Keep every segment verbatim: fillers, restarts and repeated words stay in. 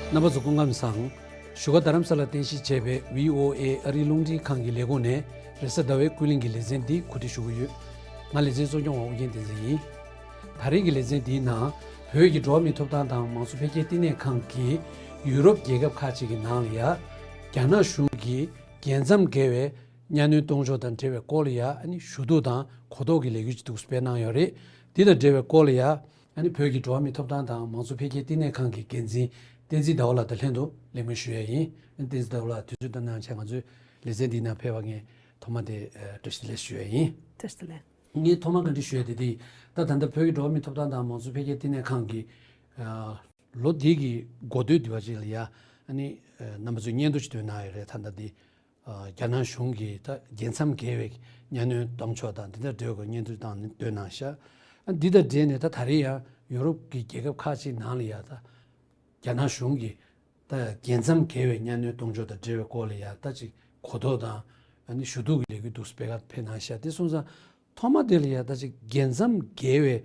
རྣམ་པ་ཚོ་སྐུ་ཁམས་བཟང་། བཞུགས་སྒར་རྡ་རམ་ས་ལར་རྟེན་གཞི་བྱས་པའི་བྷི་ཨོ་ཨེ་ཨ་རིའི་རླུང་འཕྲིན་ཁང་གི་ལས་ཁུངས་ནས་རེས་གཟའ་ཟླ་བའི་ཀུན་གླེང་གི་ལེ་ཚན་འདི་གོ་སྒྲིག་ཞུ་གི་ཡོད། ང་ལེ་ཚན་གཙོ་སྐྱོང་བ་ཨུ་རྒྱན་བསྟན་འཛིན་ཡིན། ད་རེས་ཀྱི་ལེ་ཚན་འདིའི་ནང་། བོད་ཀྱི་འགྲོ་བ་མིའི་ཐོབ་ཐང་དང་མང་གཙོ་འཕེལ་རྒྱས་བསྟི་གནས་ཁང་གིས་ཡུ་རོབ་རྒྱལ་ཁབ་ཁག་ཅིག་གི་ནང་ལ་ཡ། རྒྱ་ནག་གཞུང་གིས་རྒྱལ་མཚམས་བརྒལ་བའི་གཉའ་གནོན་གཏོང་ཕྱོགས་དང་འབྲེལ་བའི་སྐོར་ལ་ཡ་ཨ་ནི་ཞུ་གཏུག་དང་གོ་རྟོགས་ཀྱི་ལས་འགུལ་ཅིག་འདུག་སྤེལ་གནང་ཡོད་རེད། འདི་དང་འབྲེལ་བའི་སྐོར་ལ་ཡ་ཨ་ནི་བོད་ཀྱི་འགྲོ་བ་མིའི་ཐོབ་ཐང་དང་མང་གཙོ་འཕེལ་རྒྱས་བསྟི་གནས་ཁང་གི་འགན་འཛིན་བསྟན་འཛིན་ཟླ་བ་ལགས་དང་ལྷན་དུ་གླེང་མོལ་ཞུ་ཡ་ཡིན། བསྟན་འཛིན་ཟླ་བ་ལགས་དུས་ཚོད་བཏང་གནང་བྱས་ང་ཚོའི་ལེ་ཚན་འདིའི་ནང་ཕེབས་པ་ངས་ཐོག་མ་དེ་བཀྲ་ཤིས་བདེ་ལེགས་ཞུ་ཡ་ཡིན། བཀྲ་ཤིས་བདེ་ལེགས། ངས་ཐོག་མར་བཀའ་འདྲི་ཞུ་ཡ་དེ་དེ་ཡིན། ད་ད་ལྟ་བོད་ཀྱི་འགྲོ་བ་མིའི་ཐོབ་ཐང་དང་མང་གཙོ་འཕེལ་རྒྱས་བསྟི་གནས་ཁང་གིས་ལོ་འདི་གི་འགོ་སྟོད་འདི་བ་ཅིག་ལ་ཡ་ཨ་ནི་རྣམ་པ་ཚོས་སྙན་ཐོ་ཞིག་བཏོན་གནང་ཡོད་རེད། ད་ལྟ་འདི་རྒྱ་ནག་གཞུང་གིས་ད་རྒྱལ་མཚམས་བརྒལ་བའི་གཉའ་གནོན་གཏོང་ཕྱོགས་དང་འདི་དང་འབྲེལ་བའི་སྙན་ཐོ་དང་བཏོན་གནང་ཤག་འདི་དང་འབྲེལ་ནས་ད་ད་རེས་ཡང་ཡུ་རོབ་ཀྱི་རྒྱལ་ཁབ་ཁག་ཅིག་ནང་ལ་ཡ་ད་རྒྱ་ནག་གཞུང་གིས་ད་རྒྱལ་མཚམས་བརྒལ་བའི་གཉའ་གནོན་གཏོང་ཕྱོགས་དང་འབྲེལ་བའི་སྐོར་ལ་ཡ་ད་ཅིག་གོ་རྟོགས་དང་ཨ་ནི་ཞུ་གཏུག་གི་ལས་འགུལ་འདུག་སྤེལ་ཁ་ཕེབས་གནང་ཤག་དེ་སོང་ཙང་ཐོག་མ་དེ་ལ་ཡ་ད་ཅིག་རྒྱལ་མཚམས་བརྒལ་བའི་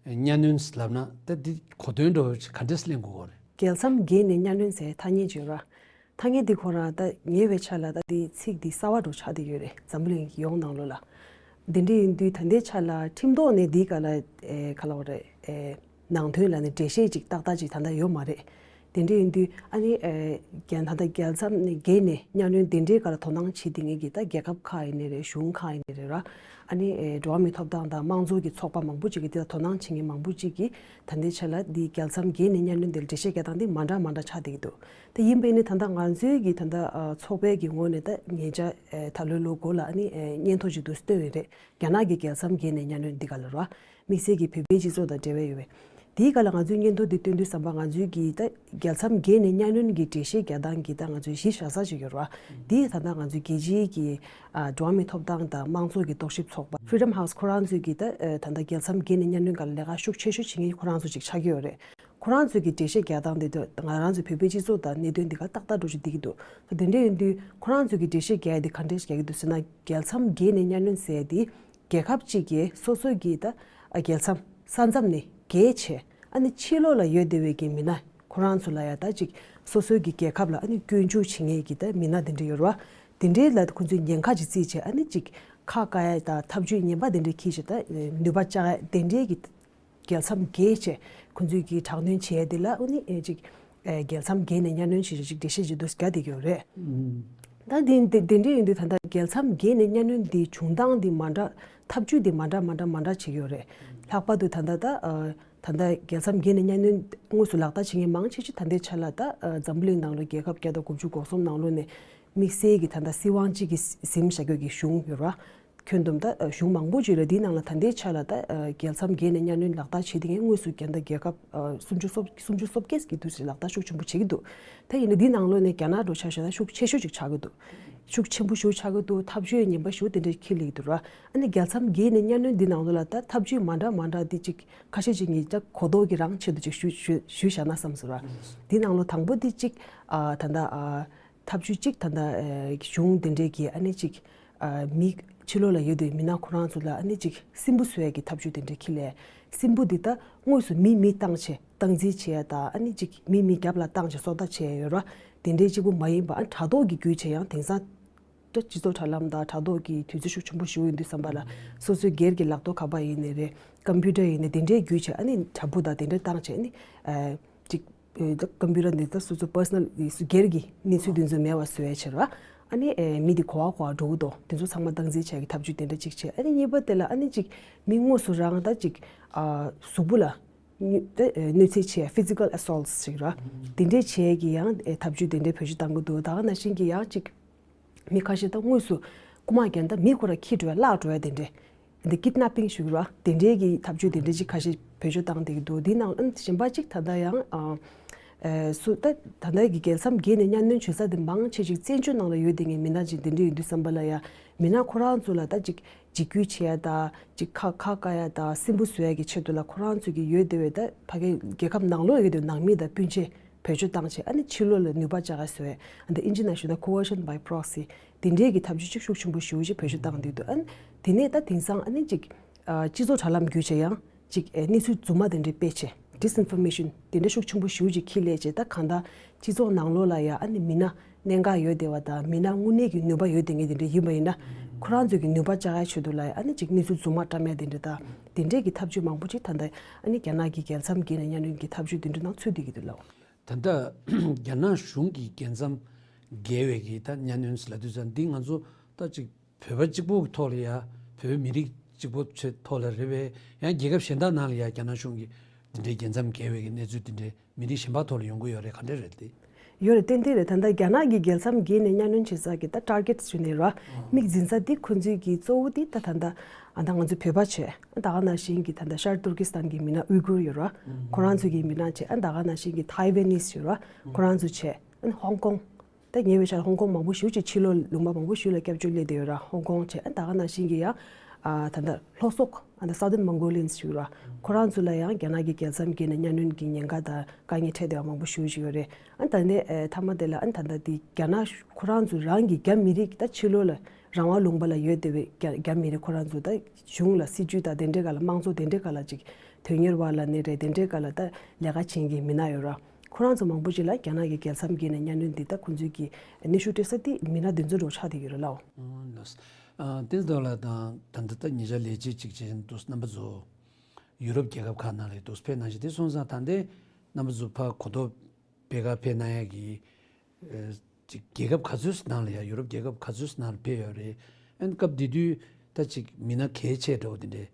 གཉའ་གནོན་ལབ་ན་ད་འདི་གོ་དོན་འདྲ་བོ་ཅིག་ག་འདྲས་གླེང་དགོས་གོ་རེད། རྒྱལ་མཚམས་བརྒལ་ནས་གཉའ་གནོན་ཟེར་ཐ་སྙད་ཅིག་ཡོད་ར། ཐ་སྙད་འདི་ཁོ་རང་ད་ཉེ་བའི་ཆར་ལ་ད་འདི་ཚིག་འདི་གསར་བ་འདྲ་ཆགས་བསྡད་ཡོད་རེད་འཛམ་བུ་གླིང་ཡོངས་ནང་ལོགས་ལ། འདི་འདྲ་ཡིན་དུས་ད་ལྟའི་ཆ་ལ་ཁྲིམས་ཐོག་ནས་འདིའི་སྒང་ལ་ཨེ་ག་ལབ་དགོས་རེད། ཨེ་ནང་དོན་ལ་ནི་འགྲེལ་བཤད་ཅིག་ཏག་ཏག་ཅིག་ད་ལྟ་ཡོད་མ་རེད། དེ་འདྲ་ཡིན་དུས་ཨ་ནི་ཨེ་རྒྱ་ད་ལྟ་རྒྱལ་མཚམས་ནས་བརྒལ་ནས་གཉའ་གནོན་དེ་འདྲའི་སྒང་ལ་དོ་སྣང་བྱེད་བསྡད་མཁན་གྱི་ད་རྒྱལ་ཁབ་ཁག་ཡིན་ནའི་རེད། གཞུང་ཁག་ཡིན་ནའི་རེད་ར། ཨ་ནི་ཨེ་འགྲོ་བ་མིའི་ཐོབ་ཐང་དང་དམངས་གཙོ་གི་ཚོགས་པ་མང་པོ་ཅིག་གིས་འདི་ལ་དོ་སྣང་བྱེད་མཁན་མང་པོ་ཅིག་གིས་ད་ལྟའི་ཆ་ལ་འདི་རྒྱལ་མཚམས་བརྒལ་ནས་གཉའ་གནོན་དེ་ལ་འགྲེལ་བཤད་རྒྱག་སྟངས་འདི་མ་འདྲ་མ་འདྲ་ཆགས་བསྡད་ཀྱི་འདུག་དེ་ཡིན་པས་ནི་ད་ལྟ་ང་ཚོའི་གི་ད་ལྟ་ཨ་ཚོགས་པའི་གི་ངོས་ནས་ད་ཉེ་ཆར་ཨེ་ད་ལོའི་ལོ་འགོ་ལ་ཨ་ནི་ཨེ་སྙན་ཐོ་ཅིག་འདུག་སེ་བཏོན་ཡོད་རེད། རྒྱ་ནག་གི་རྒྱལ་མཚམས་བརྒལ་ནས་གཉའ་གནོན་འདི་ག་ལ་ར། དམིགས་བསལ་གྱི་བོད་པའི་སྤྱི་ཚོགས་དང་འབྲེལ་བ་ཡོད་པས། དེའི་སྒང་ལ་ང་ཚོས་སྙན་ཐོ་འདི་བཏོན་དུས་ཙམ་པ་ང་ཚོའི་གི་ད་རྒྱལ་མཚམས་བརྒལ་ནས་གཉའ་གནོན་གྱི་འགྲེལ་བཤད་རྒྱག་སྟངས་ཀྱི་ད་ང་ཚོའི་གཞི་བཞག་ས་ཅིག་ཡོད་ར། འདི་ད་ལྟ་ང་ཚོའི་རྒྱལ་སྤྱིའི་གི་ཨ་འགྲོ་བ་མིའི་ཐོབ་ཐང་དང་དམངས་གཙོ་གི་རྟོག་ཞིབ་ཚོགས་པ་Freedom House ཁོ་རང་ཚོས་གི་ད་ཨ་ད་ལྟ་རྒྱལ་མཚམས་བརྒལ་ནས་གཉའ་གནོན་སྒང་ལ་ལས་ཀ་ཤུགས་ཆེ་ཤོས་བྱེད་མཁན་ཁོ་རང་ཚོ་ཅིག་ཆགས་ཀྱི་ཡོད་རེད། ཁོ་རང་ཚོས་གི་འགྲེལ་བཤད་རྒྱག་སྟངས་དེ་ད་ང་རང་ཚོའི་བོད་པའི་སྤྱི་ཚོགས་དང་གནད་དོན་འདི་ག་ཏག་ཏག་འགྲོ་ཅིག་བསྡད་ཀྱི་འདུག་དེ་འདྲ་ཡིན་དུས་ཁོ་རང་ཚོས་གི་འགྲེལ་བཤད་རྒྱག་ཡ་དེ་ག་འདྲས་རྒྱག་གི་འདུག་ཟེར་ན་རྒྱལ་མཚམས་བརྒལ་ནས་གཉའ་གནོན་ཟེར་ཡ་དེ། རྒྱལ་ཁབ་ཅིག་གིས་སོ་སོའི་གི་ད་ཨ་རྒྱལ་མཚམས་ས་མཚམས་ནས་བརྒལ་བྱས་ཨ་ནི་ཕྱི་ལོགས་ལ་ཡོད་བསྡད་པའི་གི་མི་སྣ་ཁོ་རང་ཚོ་ལ་ཡ་ད་ཅིག་སོ་སོའི་གི་རྒྱལ་ཁབ་ལ་ཨ་ནི་སྐྱོན་འཛུགས་བྱེད་མཁན་གི་ད་མི་སྣ་དེ་འདྲ་ཡོད་རེད་བ། དེ་འདྲའི་ལ་ཁོ་ཚོས་ཉེན་ཁ་ཅིག་བརྩིས་བྱས་ཨ་ནི་ཅིག་ཁ་བཀག་ཡ་དང་ཐབས་ཇུས་ངན་པ་དེ་འདྲ་འཁྱེར་བྱས་ད་ནུས་པ་བཅག་ཡ་དེ་འདྲའི་གི་རྒྱལ་མཚམས་བརྒལ་བྱས་ཁོ་ཚོས་གི་དྲག་གནོན་བྱས་ཡ་དེ་ལ་ཨ་ནི་ཨེ་ཅིག་ཨེ་རྒྱལ་མཚམས་བརྒལ་ནས་གཉའ་གནོན་བྱས་བྱས་ཅིག་འགྲེལ་བཤད་ཅིག་འདུག་རྒྱག་བསྡད་ཀྱི་ཡོད་རེད། ད་དེ་དེ་དེ་འདྲ་ཡིན་དུས་ད་ལྟ་རྒྱལ་མཚམས་བརྒལ་ནས་གཉའ་གནོན་འདི་བྱུང་སྟངས་འདི་མ་འདྲ། ཐབས་ཇུས་འདི་མ་འདྲ་མ་འདྲ་མ་འདྲ་བྱེད་ཀྱི་ཡོད་རེད། ལྷག་པར་དུ་ད་ལྟ་ད་ཨ་ད་ལྟ་རྒྱལ་མཚམས་བརྒལ་ནས་གཉའ་གནོན་དངོས་སུ་ལག་བསྟར་བྱེད་མཁན་མང་ཆེ་ཤོས་ད་ལྟའི་ཆ་ལ་ད་ཨ་འཛམ་བུ་གླིང་ནང་ལ་རྒྱལ་ཁབ་བརྒྱ་དང་དགུ་བཅུ་གོ་གསུམ་ནང་ལོགས་ནས་དམིགས་བསལ་གྱི་ད་ལྟ་སྲིད་དབང་གཅིག་གིས་ཟིན་བཞག་རྒྱུ་གི་གཞུང་ཡོད་རེད། ཁྱོན་བསྡོམས་ད་གཞུང་མང་པོ་ཅིག་ལ་འདིའི་ནང་ལ་ད་ལྟའི་ཆ་ལ་ད་རྒྱལ་མཚམས་བརྒལ་ནས་གཉའ་གནོན་ལག་བསྟར་བྱེད་དེ་ངས་དངོས་སུ་རྒྱ་ནག་རྒྱལ་ཁབ་སུམ་ཅུ་སོ་སུམ་ཅུ་སོ་བརྒྱད་ཀྱི་དུས་སུ་ལག་བསྟར་ཤུགས་ཆེན་པོ་བྱེད་ཀྱི་འདུག་ད་ཡིན་ན་འདིའི་ནང་ལོགས་ནས་རྒྱ་ནག་འགྲོ་ཆ་བཞག་ན་ཤུགས་ཆེ་ཤོས་ཅིག་ཆགས་ཀྱི་འདུག་ཤུགས་ཆེན་པོ་ཞིག་ཆགས་ཀྱི་འདུག་ཐབས་ཇུས་ངན་པ་ཞིག་དེ་འདྲ་འཁྱེར་སླེབས་ཀྱི་འདུག་ར། ཨ་ནི་རྒྱལ་མཚམས་བརྒལ་ནས་གཉའ་གནོན་འདི་ནང་ལོགས་ལ་ད་ཐབས་ཇུས་མ་འདྲ་མ་འདྲ་འདི་ཅིག་ཁ་ཤས་ཅིག་ངས་ད་གོ་རྟོགས་ཀྱི་རང་ཆེད་དུ་ཅིག་ཞུ་ཞུ་ཞུས་བཞག་ན་བསམ་སོང་ར། འདི་ནང་ལོགས་དང་པོ་འདི་ཅིག་ཨ་ད་ད་ཨ། ཐབས་ཇུས་གཅིག་ད་ལྟ་གཞུང་དེ་འདྲས་ཀྱིས་ཨ་ནི་གཅིག་མི་ཕྱི་ལོགས་ལ་ཡོད་དུས་མི་སྣ་ཁོ་རང་ཚོ་ལ་ཨ་ནི་གཅིག་སྲིན་འབུ་བཟོ་ཡས་ཀྱི་ཐབས་ཇུས་དེ་འདྲས་འཁྱེར་ལས། སྲིན་འབུ་འདི་ད་དངོས་སུ་མི་མི་བཏང་བྱས་སྟངས་འཛིན་བྱེད་ཡ་དང་ཨ་ནི་གཅིག་མི་མི་རྒྱབ་ལ་བཏང་བྱས་སོ་ལྟ་བྱེད་ཡ་ཡོད་ར། དེ་འདྲས་གཅིག་པུ་མ་ཡིན་པ་ཨ་དྲ་ཐོག་གི་བརྒྱུད་བྱས་ཡང་དེང་སང་ད་སྤྱི་ཚོགས་དྲ་ལམ་དང་དྲ་ཐོག་གི་དུས་ཚོད་ཤུགས་ཆེན་པོ་ཞིག་ཡོད་དུས་ཙམ་པ་ལ་སོ་སོའི་སྒེར་གྱི་ལག་ཐོག་ཁ་པར་ཡིན་ནའི་རེད། ཀམ་པུ་ཊར་ཡིན་ནའི་དེ་འདྲས་བརྒྱུད་བྱས་ཨ་ནི་དྲ་འབུ་དང་དེ་འདྲས་བཏང་བྱས་ཨ་ནི་གཅིག་ཀམ་པུ་ཊར་འདི་ད་སོ་སོ་པར་སོ་ནལ་སྒེར་གྱི་གནས་ཚུལ་འདི་ཚོ་མེད་པ་བཟོ་ཡ་བྱེད་ར། ཨ་ནི་ཨེ་མི་འདི་ག་པར་ག་པར་འགྲོ་གི་འདུག་འདི་ཚོ་ཚང་མ་སྟངས་འཛིན་བྱ་ཡ་གི་ཐབས་ཇུས་དེ་འདྲ་གཅིག་བྱས། ཨ་ནི་གཉིས་པ་དེ་ལ་ཨ་ནི་གཅིག་མི་དངོས་སུ་རང་ད་གཅིག་ཨ་གཟུགས་པོ་ལ་གནོད་ད་ཨེ་གནོད་འཚེ་བྱེད་ཡ་ཕི་ཛི་ཀལ་ཨེ་སོལ་ཊི་ཟེར་གི་ར། དེ་འདྲས་བྱེད་ཡ་གི་ཡང་ཨེ་ཐབས་ཇུས་དེ་འདྲས་བེད་སྤྱོད་བཏང་གི་འདུག་ད་ག་ནང་བཞིན་གྱི་ཡང་གཅིག་མི་ཁ་ཤས་ད་དངོས་སུ་རྐུ་མ་རྒྱག་ད་མི་ཁོ་ར་འཁྱེར་འགྲོ་ཡ་བརླག་འགྲོ་ཡ་དེ་འདྲས། འདི་ཀིཌ་ནེ་པིང་ཞུ་གི་ར། དེ་འདྲའི་གི་ཐབས་ཇུས་དེ་འདྲའི་ཅིག་ཁ་ཤས་བེད་སྤྱོད་བཏང་བསྡད་ཀྱི་འདུག་འདི་ནང་ཨ་ནི་གཞན་པ་ཅིག་ད་ལྟ་ཡང་ཨ་ཨེ་སུ་ད་ད་ལྟ་གི་རྒྱལ་མཚམས་བརྒལ་ནས་གཉའ་གནོན་བྱེད་ས་དེ་མང་ཆེ་ཅིག་བཙན་བྱོལ་ནང་ལ་ཡོད་བསྡད་མཁན་མི་སྣ་ཅིག་དེ་འདྲ་ཡིན་དུས་ཙམ་པ་ལ་ཡ་མི་སྣ་ཁོ་རང་ཚོ་ལ་ད་ཅིག་འཇིགས་སྐུལ་བྱེད་ཡ་ད་ཅིག་ཁ་ཁ་བཀག་ཡ་ད་སྲིན་འབུ་བཟོ་ཡ་གི་ཆེད་དུ་ལ་ཁོ་རང་ཚོ་གི་ཡོད་བསྡད་པའི་ད་ཕ་གི་རྒྱལ་ཁབ་ནང་ལོགས་ཡོད་བསྡད་ནང་མི་དང་སྤུན་མཆེད་བེད་སྤྱོད་བཏང་བྱས་ཨ་ནི་ཕྱི་ལོགས་ལ་ནུས་པ་བཅག་ཡ་བཟོ་ཡ། ཨ་ནི་ཨིན་ཇི་ནང་ཞུ་ན་coercion by proxy དེ་འདྲའི་གི་ཐབས་ཇུས་ཅིག་ཤུགས་ཆེན་པོ་ཞེ་པོ་ཅིག་བེད་སྤྱོད་བཏང་བསྡད་འདུག་ཨ་ནི་དེ་ནས་ད་དེང་སང་ཨ་ནི་ཅིག་ཨ་སྤྱི་ཚོགས་དྲ་ལམ་བརྒྱུད་བྱས་ཡང་ཅིག་ཨེ་གནས་ཚུལ་རྫུན་མ་དེ་འདྲ་སྤེལ་བྱས་ disinformation དེ་འདྲ་ཤུགས་ཆེན་པོ་ཞེ་པོ་ཅིག་འཁྱེར་སླེབས་བྱས། ད་གང་ལྟར་སྤྱི་ཚོགས་ནང་ལོགས་ལ་ཡ་ཨ་ནི་མི་སྣ་གནད་འགག་ཡོད་བསྡད་པ་དང་མི་སྣ་དངོས་གནས་ཀྱི་ནུས་པ་ཡོད་བསྡད་མཁན་དེ་འདྲ་ཡིན་པ་ཡིན་ན། ཁོ་རང་ཚོ་གི་ནུས་པ་བཅག་ཡ་ཆེད་དུ་ལ་ཡ་ཨ་ནི་ཅིག་གནས་ཚུལ་རྫུན་མ་བཀྲམ་ཡ་དེ་འདྲ་དང་དེ་འདྲས་ཀྱི་ཐབས་ཇུས་མང་པོ་ཅིག་ད་ལྟ་ཨ་ནི་རྒྱ་ནག་གི་རྒྱལ་མཚམས་བརྒལ་ནས་གཉའ་གནོན་གྱི་ཐབས་ཇུས་དེ་འདྲ་ནང་ཚུད་བསྡད་ཀྱི་འདུག་ལགས། ད་ལྟ་རྒྱ་ནག་གཞུང་གིས་རྒྱལ་མཚམས་བརྒལ་བའི་གི་ད་གཉའ་གནོན་ཟེར་ལབ་དུས་ཙང་འདི་ང་ཚོ་ད་ཅིག་བོད་པ་གཅིག་པོ་གི་ཐོག་ལ་ཡ། བོད་མི་རིགས་གཅིག་པོ་ཚོའི་ཐོག་ལ་རེད་པས། ཡང་རྒྱལ་ཁབ་གཞན་དག་ནང་ལ་ཡ་རྒྱ་ནག་གཞུང་གིས་འདི་འདྲའི་རྒྱལ་མཚམས་བརྒལ་བའི་གི་གནས་ཚུལ་འདི་འདྲའི་མི་རིགས་གཞན་པ་ཐོག་ལ་ཡོང་གི་ཡོད་རེད། ག་འདྲ་རེད་དེ། ཡོད་རེད། ཏན་ཏན་རེད། ད་ལྟ་རྒྱ་ནག་གི་རྒྱལ་མཚམས་བརྒལ་ནས་གཉའ་གནོན་བྱེད་ས་གི་ད་targets ཞུ་ནས་ར། དམིགས་འཛིན་ས་དེ་ཁོ་ཚོའི་གི་གཙོ་བོ་དེ་ད་ད་ལྟ་ཨ་ད་ང་ཚོ་བོད་པ་བྱས། ད་ག་ནང་བཞིན་གི་ད་ལྟ་ཤར་ཏུར་ཀི་སི་ཐན་གི་མི་སྣ་ཨུའི་གུར་ཡོད་ར། ཁོ་རང་ཚོ་གི་མི་སྣ་བྱས། ཨ་ད་ག་ནང་བཞིན་གི་ཐའེ་ཝན་ནིས་ཡོད་ར། ཁོ་རང་ཚོ་བྱས། ཨ་ཧོང་ཀོང་། ད་ཉེ་བའི་ཆར་ཧོང་ཀོང་མང་པོ་ཞེ་པོ་ཅིག་ཕྱི་ལོགས་ལུང་པ་མང་པོ་ཞིག་ལ་སྐྱབས་བཅོལ་སླེབས་བསྡད་ཡོད་ར། ཧོང་ཀོང་བྱས། ཨ་ད་ག་ནང་བཞིན་གྱི་ཡང་ཨ་ད་ལྟ་ལྷོ་སོག་ཨ་ད་Southern Mongolians ཞུ་ར། ཁོ་རང་ཚོ་ལ་ཡང་རྒྱ་ནག་གི་རྒྱལ་མཚམས་བརྒལ་ནས་གཉའ་གནོན་གྱི་ཉེན་ཁ་དང་དཀའ་ངལ་འཕྲད་བསྡད་པ་མང་པོ་ཞེ་པོ་ཅིག་ཡོད་རེད། ཨ་ད་ནས་ཨ་མཐའ་མ་དེ་ལ་ཨ་ད་ལྟ་དེ་རྒྱ་ནག་ཁོ་རང་ཚོ་རང་གི་རྒྱ་མི་རིགས། ད་ཕྱི་ལོགས་ལ་རང་དབང་ལུང་པ་ལ་ཡོད་བསྡད་པའི་རྒྱ་རྒྱ་མི་རིགས་ཁོ་རང་ཚོ་ད་གཞུང་ལ་སྲིད་ཇུས་དང་དེ་འདྲའི་སྒང་ལ་དམངས་གཙོ་དེ་འདྲའི་སྒང་ལ་ཅིག་དོན་གཉེར་བ་ལ་ནི་རེད། དེ་འདྲའི་སྒང་ལ་ད་ལས་ཀ་བྱེད་མཁན་མི་སྣ་ཡོད་ར། ཁོ་རང་ཚོ་མང་པོ་ཅིག་ལ་རྒྱ་ནག་གི་རྒྱལ་མཚམས་བརྒལ་ནས་གཉའ་གནོན་འདི་ད་ཁོ་ཚོའི་གི་གནོན་ཤུགས་སྤྲད་ས་དེ་མི་སྣ་དེ་ཚོ་འདྲ་པོ་ཆགས་བསྡད་ཀྱི་རེད་ལགས། ཨོ་ལགས། ཨ་དེ་ཚོ་ལ་དང་ད་ལྟ་ད་ཉེ་ཆར་ལས་བྱེད་ཅིག་བྱས་འདུག་རྣམ་པ་ཚོ་ཡུ་རོབ་རྒྱལ་ཁབ་ཁག་ནང་ལ་འདུག་ཕེབས་གནང་བཞིན་དེ་སོང་ཙང་ད་ལྟའི་རྣམ་པ་ཚོ་ཕར་གོ་རྟོགས་སྤེལ་ག་ཕེབས་གནང་ཡ་གི་ཨ་ཅིག་རྒྱལ་ཁབ་ག་ཚོད་ནང་ལ་ཡ། ཡུ་རོབ་རྒྱལ་ཁབ་ག་ཚོད་ནང་ལ་ཕེབས་ཡོད་རེད། ཨན་སྐབས་དེ་དུས་ད་ཅིག་མི་སྣ་གལ་ཆེ་འདྲ་པོ་དེ་འདྲའི་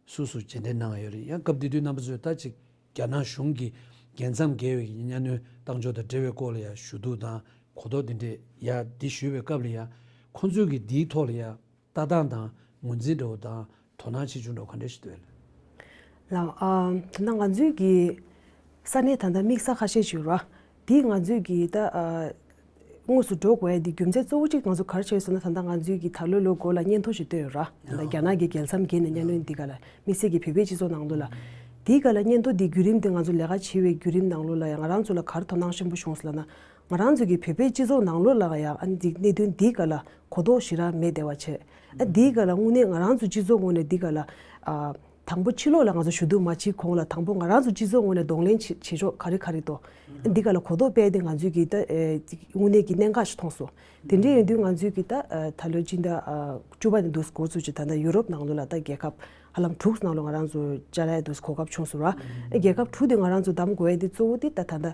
སུ་སུ་མཇལ་འཕྲད་གནང་ཡོད་རེད། ཡང་སྐབས་དེ་དུས་རྣམ་པ་ཚོས་ད་ཅིག་རྒྱ་ནག་གཞུང་གིས་རྒྱལ་མཚམས་བརྒལ་བའི་གཉའ་གནོན་བཏང་ཕྱོགས་དང་འབྲེལ་བའི་སྐོར་ལ་ཡང་ཞུ་གཏུག་དང་གོ་རྟོགས་དེ་འདྲས་ཡ་འདི་ཞུས་པའི་སྐབས་ལ་ཡ། ཁོང་ཚོས་ཀྱིས་འདིའི་ཐོག་ལ་ཡ་ལྟ་སྟངས་དང་ངོས་འཛིན་འདྲ་པོ་དང་དོ་སྣང་ཆེ་ཆུང་འདྲ་པོ་ག་འདྲས་ཞིག་འདུག་ལགས། ལགས། ཨ་ད་ང་ཚོའི་གི་ས་གནས་ད་ལྟ་དམིགས་བསལ་ཁ་ཤས་ཤིག་ཡོད་ར། འདི་ང་ཚོའི་གི་ད་ཨ་དངོས་སུ་འགྲོ་དགོས་ཡ་འདི་རྒྱུ་མཚན་གཙོ་བོ་གཅིག་ང་ཚོ་ག་རེ་བྱས་ཟེར་ན། ད་ལྟ་ང་ཚོའི་གི་ད་ལོའི་ལོ་འགོ་ལ་སྙན་ཐོ་ཞིག་བཏོན་ཡོད་ར། ད་ལྟ་རྒྱ་ནག་གི་རྒྱལ་མཚམས་བརྒལ་ནས་གཉའ་གནོན་འདི་ག་ལ་དམིགས་བསལ་གྱི་བོད་པའི་སྤྱི་ཚོགས་ནང་ལོགས་ལ། འདི་ག་ལ་སྙན་ཐོ་འདི་བརྒྱུད་རིམ་དེ་ང་ཚོ་ལས་ཀ་བྱེད་པའི་བརྒྱུད་རིམ་ནང་ལོགས་ལ་ཡང་ང་རང་ཚོ་ལ་ག་རེ་དོ་སྣང་ཆེན་པོ་བྱུང་སོང་ལབ་ན། ང་རང་ཚོ་གི་བོད་པའི་སྤྱི་ཚོགས་ནང་ལོགས་ལ་ཡང་ཨ་ནི་འདི་གནད་དོན་འདི་ག་ལ་གོ་རྟོགས་ཞེ་དྲག་མེད་བསྡད་པ་བྱས། ཨ་འདི་ག་ལ་དངོས་གནས་ང་རང་ཚོ་སྤྱི་ཚོགས་ངོས་ནས་འདི་ག་ལ་ཨ་དང་པོ་ཕྱི་ལོགས་ལ་ང་ཚོ་ཞུ་གཏུག་མ་བྱེད་གོང་ལ་དང་པོ་ང་རང་ཚོ་སྤྱི་ཚོགས་ངོས་ནས་གདོང་ལེན་བྱེད་བྱེད་ཕྱོགས་ག་རེ་ག་རེ་འདུག་ཨ་འདི་ག་ལ་གོ་རྟོགས་སྤེལ་ཏེ་ང་ཚོས་ཀྱི་ད་ཨེ་དངོས་གནས་ཀྱི་གནད་འགག་ཞིག་མཐོང་སོང་། དེ་འདྲ་ཡིན་དུས་ང་ཚོས་ཀྱི་ད་ཨ་ད་ལོའི་སྤྱི་ཟླ་ཨ་བཅུ་པ་ནས་འདུག་འགོ་བཙུགས་ཀྱི་ད་ལྟ་ཡུ་རོབ་ནང་ལོགས་ལ་ད་རྒྱལ་ཁབ་ཧ་ལམ་དྲུག་ནང་ལོགས་ང་རང་ཚོ་བཅར་ཡ་འདུག་གོ་སྐབས་བྱུང་སོང་ར། ཨ་རྒྱལ་ཁབ་དྲུག་དེ་ང་རང་ཚོ་བདམས་དགོས་ཡ་དེ་གཙོ་བོ་དེ་ད་ད་ལྟ་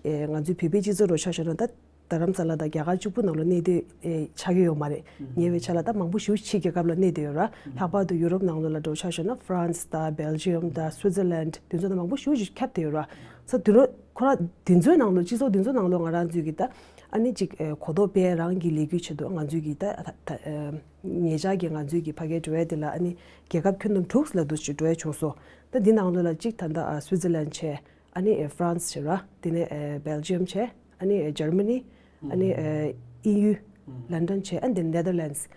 ཨེ་ང་ཚོའི་བོད་པའི་སྤྱི་ཚོགས་འདྲ་པོ་ཆ་བཞག་ན། ད་རྡ་རམ་ས་ལ་དང་རྒྱ་གར་གཅིག་པུ་ནང་ལོགས་གནས་སྡོད་ཨེ་ཆགས་ཀྱི་ཡོད་མ་རེད། ཉེ་བའི་ཆར་ལ་ད་མང་པོ་ཞེ་པོ་ཕྱིའི་རྒྱལ་ཁབ་ལ་གནས་སྡོད་ཡོད་ར། ལྷག་པར་དུ་ཡུ་རོབ་ནང་ལོགས་ལ་འདྲ་པོ་ཆ་བཞག་ན་ཧྥ་རན་སི་དང་སྦེལ་ཇི་ཡམ་དང་སུའི་ཛར་ལན་དེ་ཚོ་ནང་མང་པོ་ཞེ་པོ་ཞིག་ཁྱབ་བསྡད་ཡོད་ར། ས་དུས་རབས་ཁོ་རང་དེ་ཚོའི་ནང་ལོགས་སྤྱི་ཚོགས་དེ་ཚོའི་ནང་ལོགས་ང་རང་ཚོས་ཀྱི་ད་ཨ་ནི་ཅིག་ཨེ་གོ་རྟོགས་སྤེལ་རང་གི་ལས་འགུལ་ཆེད་དུ་ང་ཚོས་ཀྱི་ད་ད་ཨེ་ཉེ་ཆར་གྱི་ང་ཚོས་ཀྱི་ཕ་གིར་འགྲོ་ཡ་དེ་ལ་ཨ་ནི་རྒྱལ་ཁབ་ཁྱོན་བསྡོམས་དྲུག་ལ་འདུག་ཅིག་འགྲོ་ཡ་བྱུང་སོང་། ད་འདི་ནང་ལོགས་ལ་གཅིག་ད་ལྟ་ཨ་སུའི་ཛར་ལན་བྱས། ཨ་ནི་ཨེ་ཧྥ་རན་སི་བྱས་ར། དེ་ནས་ཨེ་སྦེལ་ཇི་ཡམ་བྱས། ཨ་ནི་ཨེ་འཇར་མ་ནི། ཨ་ནི་ཨེ་དབྱིན་ཡུལ། ལན་ཌན་བྱས། ཨ་ནི་དེ་ནས་ནེ་དར་ལན་སི།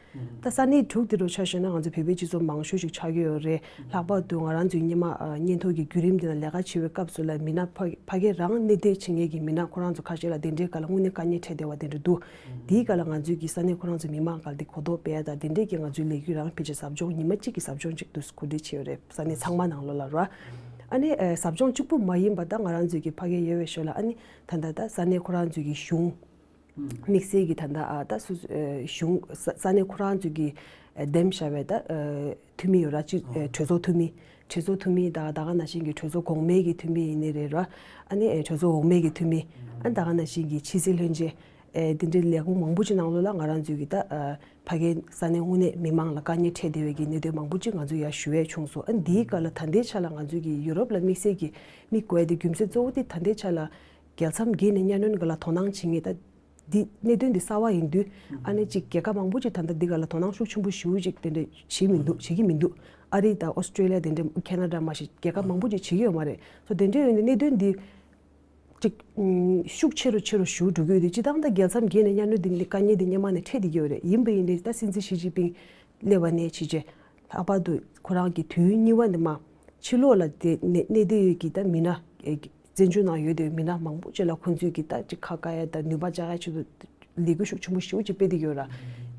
ད་ས་གནས་དྲུག་དེ་འདྲ་པོ་ཆ་བཞག་ན་ང་ཚོ་བོད་པའི་སྤྱི་ཚོགས་མང་ཤོས་ཤིག་ཆགས་ཀྱི་ཡོད་རེད། ལྷག་པར་དུ་ང་རང་ཚོའི་སྔོན་མ་ཨ་སྙན་ཐོ་གི་བརྒྱུད་རིམ་དེ་ལ་ལས་ཀ་བྱེད་པའི་སྐབས་སུ་ལ་མི་སྣ་ཕ་ཕ་གིར་རང་གནས་སྡོད་བྱེད་མཁན་གྱི་མི་སྣ་ཁོ་རང་ཚོ་ཁ་ཤས་ལ་དེ་འདྲའི་སྐབས་ལ་དངོས་གནས་དཀའ་ངལ་འཕྲད་བསྡད་པ་དེ་འདྲ་འདུག་དེའི་སྐབས་ལ་ང་ཚོའི་གི་ས་གནས་ཁོ་རང་ཚོའི་མི་མང་སྒང་ལ་དེ་གོ་རྟོགས་སྤེལ་ཡ་དང་དེ་འདྲས་ཀྱི་ང་ཚོའི་ལས་འགུལ་རང་ཕལ་ཆེར་ཟབ་སྦྱོང་ཉི་མ་གཅིག་གི་ཟབ་སྦྱོང་གཅིག་ཏུ་གོ་སྒྲིག་བྱས་ཡོད་རེད། ས་གནས་ཚང་མ་ནང་ལོགས་ལ་ར། ཨ་ནི་ཨེ་ཟབ་སྦྱོང་གཅིག་པུ་མ་ཡིན་པ་ད་ང་རང་ཚོའི་གི་ཕ་གིར་ཡོད་པའི་ཞོར་ལ་ཨ་ནི་ད་ལྟ་ད་ས་གནས་ཁོ་རང་ཚོའི་གི་གཞུང་དམིགས་བསལ་གྱི་ད་ལྟ་ཨ་ད་སུ་ཨེ་གཞུང་ས་ས་གནས་ཁོ་རང་ཚོའི་གི་ཨེ་འདེམས་བཞག་པའི་ད་ཨེ་འཐུས་མི་ཡོད་ར། གཅིག་ཨེ་གྲོས་ཚོགས་འཐུས་མི། གྲོས་ཚོགས་འཐུས་མི་དང་ད་ག་ནང་བཞིན་གྱི་གྲོས་ཚོགས་གོང་མའི་གི་འཐུས་མི་ཡིན་ནི་རེད་ར། ཨ་ནི་ཨེ་གྲོས་ཚོགས་འོག་མའི་གི་འཐུས་མི། ཨ་ནི་ད་ག་ནང་བཞིན་གྱི་ཕྱི་སྲིད་བློན་ཆེན། ཨེ་དེ་འདྲའི་ལས་ཁུངས་མང་པོ་ཅིག་ནང་ལོགས་ལ་ང་རང་ཚོའི་གི་ད་ཨ་ཕ་གིའི་ས་གནས་དངོས་གནས་མི་མང་ལ་དཀའ་ངལ་འཕྲད་བསྡད་པའི་གི་གནད་དོན་མང་པོ་ཅིག་ང་ཚོས་ཡར་ཞུ་ཡས་བྱུང་སོང་། ཨ་འདིའི་སྐབས་ལ་ད་ལྟའི་ཆ་ལ་ང་ཚོའི་གི་ཡུ་རོབ་ལ་དམིགས་བསལ་གྱི་དམིགས་དགོས་ཡ་དེ་རྒྱུ་མཚན་གཙོ་བོ་དེ་ད་ལྟའི་ཆ་ལ་རྒྱལ་མཚམས་བརྒལ་ནས་གཉའ་གནོན་ག་ལ་དོ་སྣང་བྱེད་མཁན་ད་འདི་གནད་དོན་འདི་གསར་པ་ཡིན་དུས། ཨ་ནི་ཅིག་རྒྱལ་ཁབ་མང་པོ་ཅིག་ད་ལྟ་འདི་ག་ལ་དོ་སྣང་ཤུགས་ཆེན་པོ་ཞེ་པོ་ཅིག་དེ་འདྲ་བྱེད་མི་འདུག་བྱེད་ཀྱི་མི་འདུག་ཨ་རི་དང་ཨོ་སི་ཀྲེ་ལི་ཡ་དེ་འདྲ་ཁེ་ན་ཌ་མ་གཏོགས་རྒྱལ་ཁབ་མང་པོ་ཅིག་བྱེད་ཀྱི་ཡོད་མ་རེད། སོ་དེ་འདྲ་ཡོད་ནས་གནད་དོན་འདི། ཅིག་ཨུམ་ཤུགས་ཆེ་རུ་ཆེ་རུ་ཞེ་པོ་འགྲོ་གི་ཡོད་དུས། སྤྱིར་བཏང་ད་རྒྱལ་མཚམས་བརྒལ་ནས་གཉའ་གནོན་འདི་ནི་དཀའ་ངལ་འདི་སྔོན་མ་ནས་འཕྲད་བསྡད་ཀྱི་ཡོད་རེད། ཡིན་པ་ཡིན་ནའི་ད་སྲིད་འཛིན་ཞི་ཅིན་ཕིང་སླེབས་པ་ནས་བྱས་རྗེས་ལྷག་པར་དུ་ཁོ་རང་གི་དུས་ཡུན་གཉིས་པ་འདི་མ་ཕྱི་ལོགས་ལ་དེ་གནས་གནས་སྡོད་ཡོད་ཀྱི་ད་མི་སྣ་ཨེ་བཙན་བྱོལ་ནང་ཡོད་དེ་མི་སྣ་མང་པོ་ཅིག་ལ་ཁོང་ཚོས་ཀྱི་ད་ཅིག་ཁ་བཀག་ཡ་ད་ནུས་པ་བཅག་ཡ་ཆེད་དུ་ལས་འགུལ་ཤུགས་ཆེན་པོ་ཞེ་པོ་ཅིག་སྤེལ་བསྡད་ཀྱི་ཡོད་ར།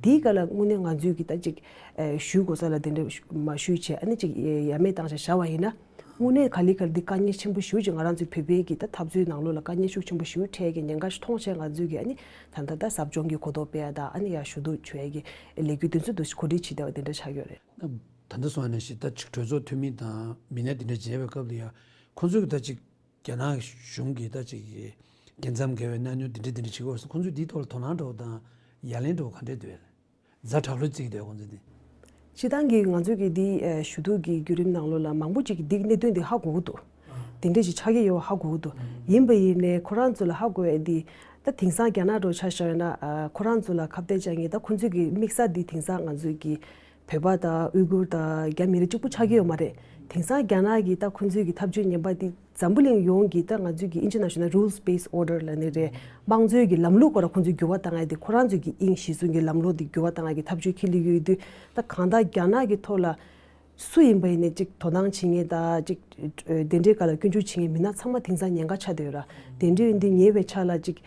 དེའི་སྐབས་ལ་དངོས་གནས་ང་ཚོས་ཀྱི་ད་ཅིག་ཨེ་ཞུ་དགོས་ས་ལ་དེ་འདྲ་མ་ཞུས་བྱས། ཨ་ནི་ཅིག་ཡ་མེད་བཏང་བྱས་བཞག་པ་ཡིན་ན། དངོས་གནས་ག་ལེ་ག་ལེ་འདི་དཀའ་ངལ་ཆེན་པོ་ཞེ་པོ་ཅིག་ང་རང་ཚོའི་བོད་པའི་གི་ད་འཐབ་རྩོད་ནང་ལོགས་ལ་དཀའ་ངལ་ཤུགས་ཆེན་པོ་ཞེ་པོ་འཕྲད་ཀྱི་ཉེན་ཁ་ཞིག་མཐོང་བྱས་ང་ཚོས་གི་ཨ་ནི་ད་ལྟ་ད་ཟབ་སྦྱོང་གི་གོ་རྟོགས་སྤེལ་ཡ་དང་ཨ་ནི་ཡར་ཞུ་གཏུག་བྱེད་ཡ་གི་ལས་འགུལ་དེ་ཚོ་འདུག་གོ་སྒྲིག་བྱེད་བསྡད་པ་དེ་འདྲ་ཆགས་ཡོད་རེད། ད་ལྟ་སོང་བ་ནང་བཞིན་ད་ཅིག་གྲོས་ཚོགས་འཐུས་མི་དང་མི་སྣ་དེ་འདྲ་མཇལ་བའི་སྐབས་ལ་ཡ་ཁོང་ཚོས་གི་ད་ཅིག་རྒྱ་ནག་གཞུང་གིས་ད་ཅིག་རྒྱལ་མཚམས་བརྒལ་བའི་མནའ་གནོན་དེ་འདྲ་དེ་འདྲ་བྱེད་ཀྱི་ཡོད་ཟེར། ཁོང་ཚོས་འདིའི་ཐོག་ལ་དོ་སྣང་འདྲ་བོ་དང་ཡ་ལན་འདྲ་བོ་ག་འདྲས་འདུག་ལབ། ཛ་དྲག་པོ་བརྩི་གི་འདུག་ཁོང་ཚོས་དེ། སྤྱིར་བཏང་གི་ང་ཚོས་ཀྱི་འདི་ཨ་ཞུ་གཏུག་གི་བརྒྱུད་རིམ་ནང་ལོགས་ལ་མང་པོ་ཅིག་གིས་འདི་གནད་དོན་འདི་ཧ་གོ་གི་འདུག་དེ་འདྲས་ཞིག་ཆགས་ཀྱི་ཡོད་པ་ཧ་གོ་གི་འདུག་ཡིན་པ་ཡིན་ནའི་ཁོ་རང་ཚོ་ལ་ཧ་གོ་ཡ་འདི་ད་དེང་སང་རྒྱ་ནག་འདྲ་བོ་ཆ་བཞག་ཡོད་ན་ཨ་ཁོ་རང་ཚོ་ལ་ཁ་གཏད་བཅག་མཁན་ད་ཁོང་ཚོས་ཀྱི་དམིགས་ས་འདི་དེང་སང་ང་ཚོས་ཀྱི་བོད་པ་དང་ཨུ་གུར་དང་རྒྱ་མི་རིགས་གཅིག་པུ་ཆགས་ཀྱི་ཡོད་མ་རེད། དེང་སང་རྒྱ་ནག་གི་ད་ཁོང་ཚོས་ཀྱི་ཐབས་ཇུས་ངན་པ་འདི་འཛམ་བུ་གླིང་ཡོངས་ཀྱི་ད་ང་ཚོས་ཀྱི་ཨིན་ཇི་ནེ་ཤ་ནལ་རུལ་སི་བེ་སི་ཨོར་ཌར་ལབ་ནི་རེད། དམངས་གཙོའི་གི་ལམ་ལུགས་སྐོར་ལ་ཁོང་ཚོས་འགྱུར་བ་བཏང་ཡ་དེ་ཁོ་རང་ཚོས་ཀྱི་དབྱིངས་གཞི་བཟུང་གི་ལམ་ལུགས་དེ་འགྱུར་བ་བཏང་ཡ་གི་ཐབས་ཇུས་འཁྱེར་ལེ་ཡོད་དུས་ད་གང་ལྟར་རྒྱ་ནག་གི་ཐོག་ལ་སུ་ཡིན་པ་ཡིན་ནའི་གཅིག་དོ་སྣང་བྱེད་མཁན་དང་གཅིག་དེ་འདྲའི་སྒང་ལ་སྐྱོན་བརྗོད་བྱེད་མཁན་མི་སྣ་ཚང་མ་དེང་སང་ཉེན་ཁ་ཆགས་བསྡད་ཡོད་ར། དེ་འདྲ་ཡིན་དུས་ཉེ་བའི་ཆར་ལ་གཅིག་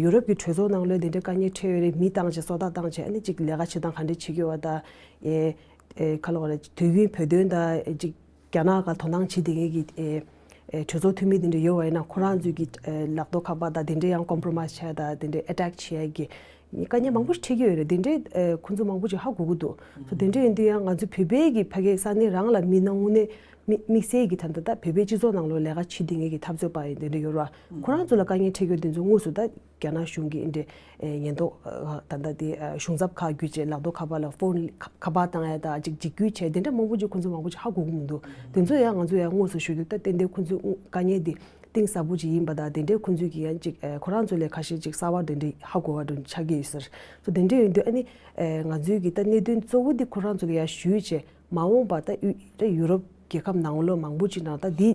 ཡུ་རོབ་ཀྱི་གྲོས་ཚོགས་ནང་ལོགས་དེ་འདྲའི་དཀའ་ངལ་འཕྲད་ཡོད་རེད། མི་བཏང་བྱས་སོ་ལྟ་བཏང་བྱས་ཨ་ནི་གཅིག་ལས་ཀ་བྱེད་སྟངས་ག་འདྲ་བྱེད་ཀྱི་ཡོད་པ་དང་ཨེ་ཨེ་ག་ལ་བ་རེད་དུས་རྒྱུན་བོད་དོན་དང་གཅིག་རྒྱ་ནག་ག་དོ་སྣང་བྱེད་བསྡད་མཁན་གྱི་ཨེ་ཨེ་གྲོས་ཚོགས་འཐུས་མི་དེ་འདྲ་ཡོད་པ་ཡིན་ན་ཁོ་རང་ཚོས་ཀྱི་ཨེ་ལག་ཐོག་ཁ་པར་དང་དེ་འདྲ་ཡང་ཀོམ་པོ་རོ་མའེ་སི་བྱས་དང་དེ་འདྲ་ཨེ་ཊེག་བྱས་ཀྱི་དཀའ་ངལ་མང་པོ་ཞིག་འཕྲད་ཀྱི་ཡོད་རེད། དེ་འདྲའི་ཨེ་ཁོང་ཚོ་མང་པོ་ཅིག་ཧ་གོ་གི་འདུག་སོ་དེ་འདྲ་ཡིན་དུས་ཡང་ང་ཚོ་བོད་པའི་གི་ཕ་གི་ས་གནས་རང་ལ་མི་སྣ་དངོས་གནས་མི་དམིགས་བསལ་གྱི་ད་ལྟ་ད་བོད་པའི་སྤྱི་ཚོགས་ནང་ལོགས་ལས་ཀ་བྱེད་བསྡད་མཁན་གྱི་འཐབ་རྩོད་པ་ཡིན་དེ་འདྲ་ཡོད་ར། ཁོ་རང་ཚོ་ལ་དཀའ་ངལ་འཕྲད་ཀྱི་ཡོད་དེ་ཚོ་དངོས་སུ་ད་རྒྱ་ནག་གཞུང་གི་འདྲ་ཨེ་ཉེན་རྟོག་ཨ་ད་ལྟ་དེ་ཨ་གཞུང་ཚབ་ཁག་བརྒྱུད་བྱས་ལག་ཐོག་ཁ་པར་ལ་ཕོན་ཁ་པར་བཏང་ཡ་ད་ཅིག་འཇིགས་སྐུལ་བྱས་དེ་འདྲ་མང་པོ་ཅིག་ཁོང་ཚོ་མང་པོ་ཅིག་ཧ་གོ་གི་མི་འདུག་དེ་ཚོ་ཡང་ང་ཚོ་ཡང་དངོས་སུ་ཞུ་དུས་ད་ཏན་ཏན་ཁོང་ཚོའི་དངོས་དཀའ་ངལ་འདི་གཏིང་ཟབ་པོ་ཅིག་ཡིན་པ་དང་དེ་འདྲའི་ཁོང་ཚོས་ཀྱི་ཡང་ཅིག་ཨ་ཁོ་རང་ཚོ་ལས་ཁ་ཤས་ཅིག་གསར་བ་དེ་འདྲའི་ཧ་གོ་བ་དེ་འདྲ་ཆགས་ཀྱི་ཡོད་ཟེར། སོ་དེ་འདྲ་ཡིན་དུས་ཨ་ནི་ཨེ་ང་ཚོའི་གི་ད་གནད་དོན་གཙོ་བོ་འདི་ཁོ་རང་ཚོ་ལ་ཡང་ཞུས་བྱས་མ་འོངས་པ་ད་ཡུ་ད་ཡུ་རོབ་རྒྱལ་ཁབ་ནང་ལོགས་མང་པོ་ཅིག་ནང་ད་འདི་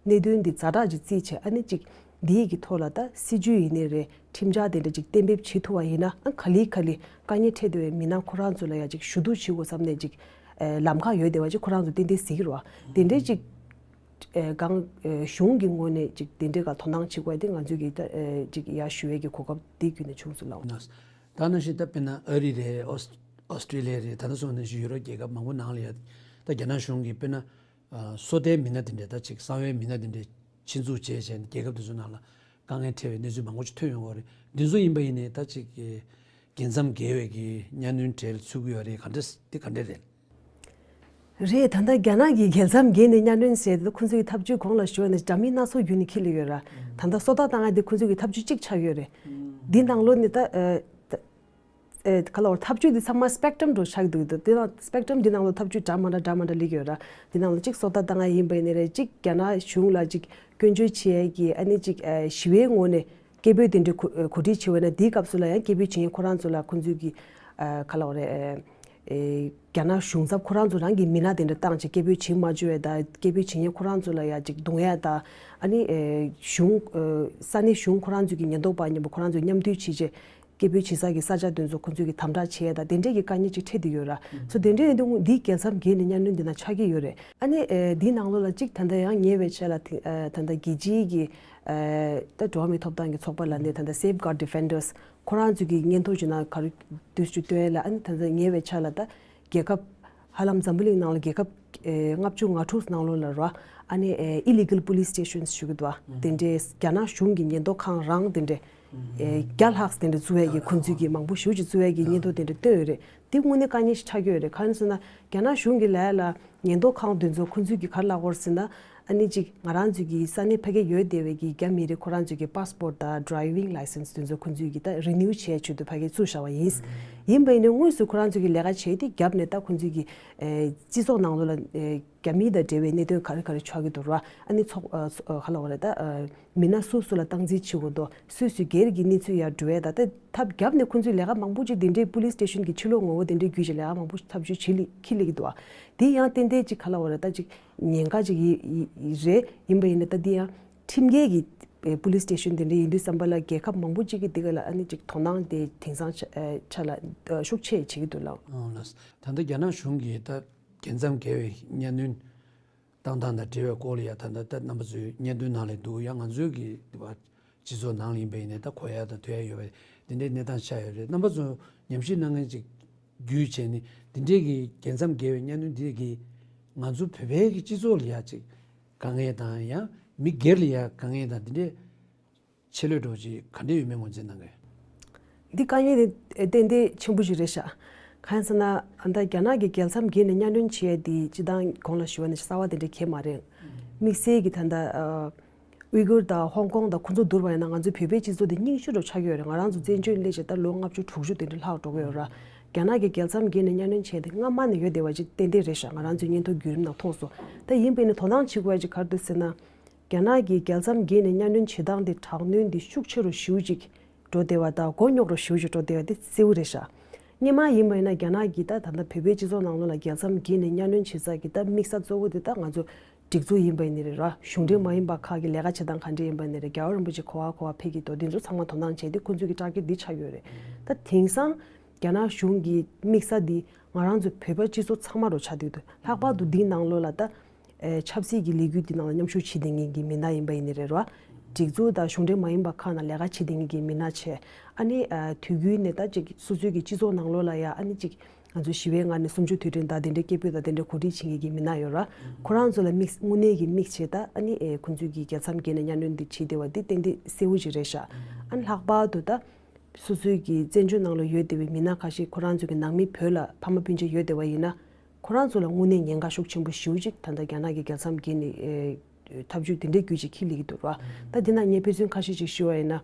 གནད་དོན་འདི་ཛ་དྲག་ཅིག་བརྩིས་བྱས་ཨ་ནི་ཅིག་འདིའི་གི་ཐོག་ལ་ད་སྲིད་ཇུས་ཡིན་ནའི་རེད་ཁྲིམས་འཆར་དེ་འདྲ་ཅིག་གཏན་འབེབས་བྱེད་ཐུབ་པ་ཡིན་ན་ཨ་ག་ལེ་ག་ལེ་དཀའ་ངལ་འཕྲད་བསྡད་པའི་མི་སྣ་ཁོ་རང་ཚོ་ལ་ཡང་ཅིག་ཞུ་གཏུག་བྱེད་དགོས་བསམ་ནས་ཅིག་ཨེ་ལམ་ཁ་ཡོད་བསྡད་པ་ཅིག་ཁོ་རང་ཚོ་ཏན་ཏན་གཟིགས་ཀྱི་རེད་བ། དེ་འདྲའི་ཅིག་ཨེ་གང་ཨེ་གཞུང་གི་ངོས་ནས་ཅིག་དེ་འདྲའི་ག་དོ་སྣང་བྱེད་དགོས་དེ་ང་ཚོས་ཀྱི་ད་ཨེ་ཅིག་ཡར་ཞུ་ཡས་ཀྱི་གོ་སྐབས་དེ་བརྒྱུད་ནས་བྱུང་སོང་ལགས། ད་ནང་བཞིན་ད་དཔེར་ན་ཨ་རི་རེད། ཨོ་སི་ཨོ་སི་ཀྲི་ལི་ཡ་རེད། ད་ལྟ་སོང་ནང་བཞིན་ཡུ་རོབ་རྒྱལ་ཁབ་མང་པོ་ནང་ལ་ཡ་ད་རྒྱ་ནག་གཞུང་གིས་དཔེར་ན་ཨ་སོ་ལྟའི་མི་སྣ་དེ་འདྲས་ད་ཅིག་གསང་བའི་མི་སྣ་དེ་འདྲས་ཆེད་འཛུགས་བྱས་བྱས་ནས་རྒྱལ་ཁབ་དེ་ཚོ་ནང་ལ་དཀའ་ངལ་འཕྲད་པའི་གནས་ཚུལ་མང་པོ་ཅིག་ཐོན་ཡོང་གི་རེད། འདི་ཚོ་ཡིན་པ་ཡིན་ནའི་ད་ཅིག་རྒྱལ་མཚམས་བརྒལ་བའི་གི་གཉའ་གནོན་གྲལ་ཚུད་ཀྱི་ཡོད་རེད། ག་འདྲས་དེ་ག་འདྲས་རེད། རེད། ད་ལྟ་རྒྱ་ནག་གིས་རྒྱལ་མཚམས་བརྒལ་ནས་གཉའ་གནོན་བྱས་ཏེ་ཁོང་ཚོ་གི་ཐབས་ཇུས་གོང་ལ་ཞུས་ནས་འདྲ་མིན་སྣ་ཚོགས་བརྒྱུད་ནས་འཁྱེར་ལེ་ཡོད་ར། ད་ལྟ་སོ་ལྟ་བཏང་ཡ་དེ་ཁོང་ཚོ་གི་ཐབས་ཇུས་གཅིག་ཆགས་ཡོད་རེད། འདི་ནང་ལོགས་ནས་ད་ཨ་ད་ཨ་ག་ལ་བར་ཐབས་ཇུས་འདི་ཚང་མ་སི་པེག་ཊམ་འདྲ་ཆགས་འདུག་འདི་ནང་སི་པེག་ཊམ་འདི་ནང་ལོགས་ཐབས་ཇུས་འདྲ་མ་འདྲ་འདྲ་མ་འདྲ་སླེབས་ཡོད་ར། འདི་ནང་ལོགས་གཅིག་སོ་ལྟ་བཏང་ཡ་ཡིན་པ་ཡིན་ནའི་རེད། གཅིག་རྒྱ་ནག་གཞུང་ལ་གཅིག་སྐྱོན་བརྗོད་བྱེད་ཡ་གི་ཨ་ནི་གཅིག་ཨ་ཞི་བའི་ངོས་ནས་སྐད་འབོད་དེ་འདྲ་གོ་གོ་སྒྲིག་བྱེད་འོས་ན་དེའི་སྐབས་སུ་ལ་ཡང་སྐད་འབོད་བྱེད་མཁན་ཁོ་རང་ཚོ་ལ་ཁོང་ཚོས་ཀྱི་ཨ་ག་ལ་བ་རེད་ཨེ་རྒྱ་ནག་གཞུང་ཚབ་ཁོ་རང་ཚོ་རང་གི་མི་སྣ་དེ་འདྲ་བཏང་བྱས་སྐད་འབོད་བྱེད་མ་བཅུག་ཡ་དང་སྐད་འབོད་བྱེད་མཁན་ཁོ་རང་ཚོ་ལ་ཡ་ཅིག་རྡུང་ཡ་དང་ཨ་ནི་ཨེ་གཞུང་ཨེ་ས་གནས་གཞུང་ཁོ་རང་ཚོ་གི་ཉེན་རྟོག་པ་མཉམ་པོ་ཁོ་རང་ཚོས་མཉམ་འདུས་བྱས་བྱས་སྐད་འབོད་བྱེད་ས་གི་ས་ཆ་དེ་ཚོ་ཁོ་ཚོས་ཀྱི་དམ་དྲག་བྱེད་ཡ་དང་དེ་འདྲས་ཀྱི་དཀའ་ངལ་ཅིག་འཕྲད་དེ་ཡོད་ར། སོ་དེ་འདྲས་ཡིན་དུས་འདི་རྒྱལ་མཚམས་བརྒལ་ནས་གཉའ་གནོན་འདི་ན་ཆགས་ཀྱི་ཡོད་རེད། ཨ་ནི་ཨེ་འདིའི་ནང་ལོགས་ལ་ཅིག་ད་ལྟ་ཡང་ཉེ་བའི་ཆར་ལ་དེ་ཨེ་ད་ལྟ་རྒྱལ་སྤྱིའི་གི་ཨེ་ད་འགྲོ་བ་མིའི་ཐོབ་ཐང་གི་ཚོགས་པ་ལ་ནས་ད་ལྟ་Safeguard Defenders ཁོ་རང་ཚོས་ཀྱི་སྙན་ཐོ་ཞིག་ནང་ག་རེ་དུས་ཚོད་བཏོན་ཡ་ལ་ཨ་ནི་ད་ལྟ་ཉེ་བའི་ཆར་ལ་ད་རྒྱལ་ཁབ་ཧ་ལམ་འཛམ་བུ་གླིང་ནང་ལ་རྒྱལ་ཁབ་ཨེ་ལྔ་བཅུ་ང་དྲུག་ནང་ལོགས་ལ་ར་ཨ་ནི་ཨེ་illegal police stations ཞུ་གི་འདུག་བ། དེ་འདྲའི་རྒྱ་ནག་གཞུང་གི་ཉེན་རྟོག་ཁང་རང་དེ་འདྲའི་ཨེ་བརྒྱ་ལྷག་དེ་འདྲ་བཙུགས་ཡ་གི་ཁོང་ཚོས་ཀྱི་མང་པོ་ཞེ་པོ་ཅིག་བཙུགས་ཡ་གི་སྙན་ཐོ་དེ་འདྲ་བཏོན་ཡོད་རེད། དེ་དངོས་གནས་དཀའ་ངལ་ཞིག་ཆགས་ཀྱི་ཡོད་རེད། གང་ཡིན་ཟེར་ན་རྒྱ་ནག་གཞུང་གི་ལས་ལ་ཉེན་རྟོག་ཁང་དེ་ཚོ་ཁོང་ཚོས་ཀྱི་ག་རེ་ལབ་ཀྱི་ཡོད་རེད་ཟེར་ན་ཨ་ནི་ཅིག་ང་རང་ཚོས་ཀྱི་ས་གནས་ཕ་གིར་ཡོད་བསྡད་པའི་གི་རྒྱ་མི་རིགས་ཁོ་རང་ཚོས་ཀྱི་passport དང་driving licence དེ་ཚོ་ཁོང་ཚོས་ཀྱི་ད་renew བྱས་ཆེད་དུ་ཕ་གིར་བཙུགས་བཞག་པ་ཡིན། ཡིན་པ་ཡིན་ནའི་དངོས་སུ་ཁོ་རང་ཚོས་ཀྱི་ལས་ཀ་བྱས་ཏེ་རྒྱབ་ནས་ད་ཁོང་ཚོས་ཀྱི་ཨེ་སྤྱི་ཚོགས་ནང་ལོགས་ལ་ཨེ་རྒྱ་མི་དང་འབྲེལ་བའི་གནད་དོན་ག་རེ་ག་རེ་ཆགས་ཀྱི་འདུག་ར། ཨ་ནི་ཚོགས་ཨ་ཚོ་ཨ་ག་ལབ་དགོས་རེད་ད་ཨ་མི་སྣ་སུ་སུ་ལ་སྟངས་འཛིན་བྱེད་དགོས་འདུག་སུ་སུས་སྒེར་གྱི་གནས་ཚུལ་ཡར་འགྲོ་ཡ་ད་ལྟ་ཐབས་བརྒྱབ་ནས་ཁོང་ཚོས་ལས་ཀ་མང་པོ་ཅིག་དེ་འདྲའི་police station གྱི་ཕྱི་ལོགས་ངོ་བོ་དེ་འདྲའི་བརྒྱུད་ཅིག་ལས་ཀ་མང་པོ་ཐབས་ཇུས་བྱེད་ལི་འཁྱེར་ལི་གི་འདུག་ཨ། དེ་ཡང་ཏན་ཏན་ཅིག་ག་ལབ་དགོས་རེད་ད་ཅིག་ཉེན་ཁ་ཅིག་ཡི་ཡི་རེད། ཡིན་པ་ཡིན་ན་ད་དེ་ཡང་ཁྲིམས་འགལ་གྱི་police station དེ་འདྲ་ཡིན་དུས་ཙམ་པ་ལ་རྒྱལ་ཁབ་མང་པོ་ཅིག་གིས་དེ་ག་ལ་ཨ་ནི་ཅིག་དོ་སྣང་དེ་དེང་སང་ཆ་ཨ་ཆ་ལ་ཨ་ཤུགས་ཆེ་བྱེད་ཀྱི་འདུག་ལགས། ཨོ་ལགས། ད་ལྟ་རྒྱ་ནག་གཞུང་གིས་ད་རྒྱལ་མཚམས་བརྒལ་བའི་གཉའ་གནོན་བཏང་སྟངས་དང་འབྲེལ་བའི་སྐོར་ལ་ཡང་ད་ལྟ་ད་རྣམ་པ་ཚོའི་སྙན་ཐོའི་ནང་ལ་འདུག་ཡང་ང་ཚོའི་གི་དེ་བ་སྤྱི་ཚོགས་ནང་ལ་ཡིན་པ་ཡིན་ནའི་ད་གོ་ཡ་དང་ཐོས་ཡ་ཡོད་པ་དེ་འདྲའི་གནས་སྟངས་ཆགས་ཡོད་རེད། རྣམ་པ་ཚོ་ཉམས་ཞིབ་གནང་མཁན་ཅིག་བརྒྱུད་བྱས་ནས་དེ་འདྲའི་གི་རྒྱལ་མཚམས་བརྒལ་བའི་གཉའ་གནོན་དེ་གི་ང་ཚོ་བོད་པའི་གི་སྤྱི་ཚོགས་ལ་ཡ་ཅིག་ དཀའ་ངལ་དང་ཡང་མི་སྒེར་ལ་ཡང་དཀའ་ངལ་དང་དེ་འདྲའི་ཆེ་ལོས་འགྲོ་ཅིག་ག་འདྲ་ཡོད་མེད་ངོས་འཛིན་གནང་གི། འདི་དཀའ་ངལ་དེ་ཏན་ཏན་ཆེན་པོ་ཞིག་རེད་ཤག་གང་ཡིན་ཟེར་ན་ཨ་ད་རྒྱ་ནག་གི་རྒྱལ་མཚམས་བརྒལ་ནས་གཉའ་གནོན་བྱེད་ཡ་དེ་སྤྱི་བཏང་གོང་ལ་ཞུ་བ་ནས་གསར་བ་དེ་འདྲ་གང་ཡང་མ་རེད། དམིགས་བསལ་གྱི་ད་ལྟ་ཨ། ཝི་གུར་དང་ཧོང་ཀོང་དང་ཁོ་ཚོ་བསྡུར་བ་ཡིན་ན་ང་ཚོའི་བོད་པའི་སྤྱི་ཚོགས་དེ་རྙིང་ཤོས་འདྲ་ཆགས་ཀྱི་ཡོད་རེད། ང་རང་ཚོ་བཙན་བྱོལ་སླེབས་བྱས་ད་ལོ་ལྔ་བཅུ་དྲུག་ཅུ་དེ་འདྲ་ལྷག་འགྲོ་གི་ཡོད་ར། རྒྱ་ནག་གི་རྒྱལ་མཚམས་བརྒལ་ནས་གཉའ་གནོན་བྱས་དེ་སྔ་མ་ནས་ཡོད་བསྡད་པ་ཅིག་ཏན་ཏན་རེད་ཤག་ང་རང་ཚོའི་སྙན་ཐོ་བརྒྱུད་རིམ་ནང་མཐོང་སོང་། ད་ཡིན་པས་ན་དོ་སྣང་བྱེད་དགོས་ཡ་ཅིག་ག་རེ་འདུག་ཟེར་ན། རྒྱ་ནག་གི་རྒྱལ་མཚམས་བརྒལ་ནས་གཉའ་གནོན་བྱེད་སྟངས་དེ་དྲག་གནོན་དེ་ཤུགས་ཆེ་རུ་ཞེ་པོ་ཅིག་འགྲོ་བསྡད་པ་དང་མགོ་རྙོག་རུ་ཞེ་པོ་ཅིག་འགྲོ་བསྡད་པ་དེ་གསལ་པོ་རེད་ཤག་སྔོན་མ་ཡིན་པ་ཡིན་ན་རྒྱ་ནག་གིས་ད་ད་ལྟ་བོད་པའི་སྤྱི་ཚོགས་ནང་ལོགས་ལ་རྒྱལ་མཚམས་བརྒལ་ནས་གཉའ་གནོན་བྱེད་ས་གི་ད་དམིགས་ས་གཙོ་བོ་དེ་ད་ང་ཚོ་སྒྲིག་འཛུགས་ཡིན་པ་ཡིན་ནི་རེད་ར། གཞུང་འབྲེལ་མ་ཡིན་པ་ཁག་གི་ལས་ཀ་བྱེད་སྟངས་ག་འདྲ་ཡིན་པ་ཡིན་ནི་རེད། རྒྱལ་བ་རིན་པོ་ཆེ་ག་པར་ག་པར་ཕེབས་ཀྱི་འདུག་འདི་ཚོ་ཚང་མ་དོ་སྣང་བྱས་ཏེ་ཁོ་ཚོའི་གི་ཊར་གེཊ་འདི་ཆགས་ཡོད་རེད། ད་དེང་སང་རྒྱ་ནག་གཞུང་གི་དམིགས་ས་འདི་ང་རང་ཚོ་བོད་པ་སྤྱི་ཚོགས་ཚང་མ་རུ་ཆགས་བསྡད་འདུག་ལྷག་པར་དུ་འདིའི་ནང་ལོགས་ལ་ད་ཨེ་ཆབ་སྲིད་ཀྱི་ལས་འགུལ་འདི་ནང་ལ་མཉམ་ཞུགས་བྱེད་བསྡད་མཁན་གྱི་མི་སྣ་ཡིན་པ་ཡིན་ནི་རེད་ར། སྒྲིག་འཛུགས་དང་གཞུང་འབྲེལ་མ་ཡིན་པ་ཁག་ནང་ལས་ཀ་བྱེད་བསྡད་མཁན་གྱི་མི་སྣ་བྱས། ཨ་ནི་ཨ་དུས་རྒྱུན་ནས་ད་ཅིག་སོ་སོའི་གི་སྤྱི་ཚོགས་ནང་ལོགས་ལ་ཡ་ཨ་ནི་ཅིག་ང་ཚོ་ཞི་བའི་ངང་ནས་གསུམ་བཅུ་དུས་དྲན་དང་དེ་འདྲའི་སྐད་འབོད་དང་དེ་འདྲའི་གོ་སྒྲིག་བྱེད་མཁན་གྱི་མི་སྣ་ཡོད་ར། ཁོ་རང་ཚོ་ལ་དམིགས་དངོས་གནས་ཀྱི་དམིགས་བྱས་ད་ཨ་ནི་ཨེ་ཁོ་ཚོའི་གི་རྒྱལ་མཚམས་བརྒལ་ནས་གཉའ་གནོན་འདི་བྱེད་བསྡད་པ་འདི་ཏན་ཏན་གསལ་པོ་ཞིག་རེད་ཤག་ཨ་ནི་ལྷག་པར་དུ་ད་སོ་སོའི་གི་བཙན་བྱོལ་ནང་ལ་ཡོད་བསྡད་པའི་མི་སྣ་ཁ་ཤས་ཁོ་རང་ཚོའི་གི་ནང་མི་བོད་ལ་ཕ་མ་སྤུན་མཆེད་ཡོད་བསྡད་པ་ཡིན་ན། ཁོ་རང་ཚོ་ལ་དངོས་གནས་ཉེན་ཁ་ཤུགས་ཆེན་པོ་ཞེ་པོ་ཅིག་ད་ལྟ་རྒྱ་ནག་གི་རྒྱལ་མཚམས་བརྒལ་ནས་ཨེ་ཐབས་ཇུས་དེ་འདྲའི་བརྒྱུད་ཅིག་འཁྱེར་སླེབས་ཀྱི་འདུག་ར། ད་འདི་ན་ངས་དཔེ་མཚོན་ཁ་ཤས་ཅིག་ཞུ་བ་ཡིན་ན།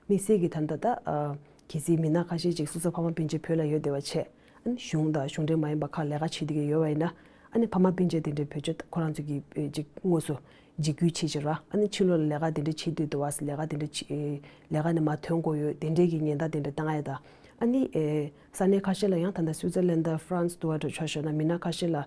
དམིགས་བསལ་གྱི་ད་ལྟ་ད་ཨ་གལ་སྲིད་མི་སྣ་ཁ་ཤས་ཅིག་སོ་སོ་ཕ་མ་སྤུན་མཆེད་བོད་ལ་ཡོད་བསྡད་པ་བྱས། ཨ་ནི་གཞུང་དང་གཞུང་འབྲེལ་མ་ཡིན་པ་ཁག་ལས་ཀ་བྱེད་བསྡད་ཀྱི་ཡོད་པ་ཡིན་ན། ཨ་ནི་ཕ་མ་སྤུན་མཆེད་དེ་འདྲའི་བེད་སྤྱོད་ཁོ་རང་ཚོ་གི་ཨེ་ཅིག་དངོས་སུ་འཇིགས་སྐུལ་བྱེད་ཅིག་ར། ཨ་ནི་ཕྱི་ལོགས་ལ་ལས་ཀ་དེ་འདྲ་བྱེད་སྡོད་འདུག་བ། ལས་ཀ་དེ་འདྲ་བྱེད་ཨེ་ལས་ཀ་ནས་མར་ཐོན་དགོས་ཡོད་དེ་འདྲའི་གི་ཉེན་བརྡ་དེ་འདྲ་བཏང་ཡ་དང་། ཨ་ནི་ཨེ་ས་གནས་ཁ་ཤས་ལ་ཡང་ད་ལྟ་སུའི་ཙར་ལན་དང་ཧྥ་རན་སི་དུ་བ་འདྲ་ཆ་བཞག་ན་མི་སྣ་ཁ་ཤས་ལ་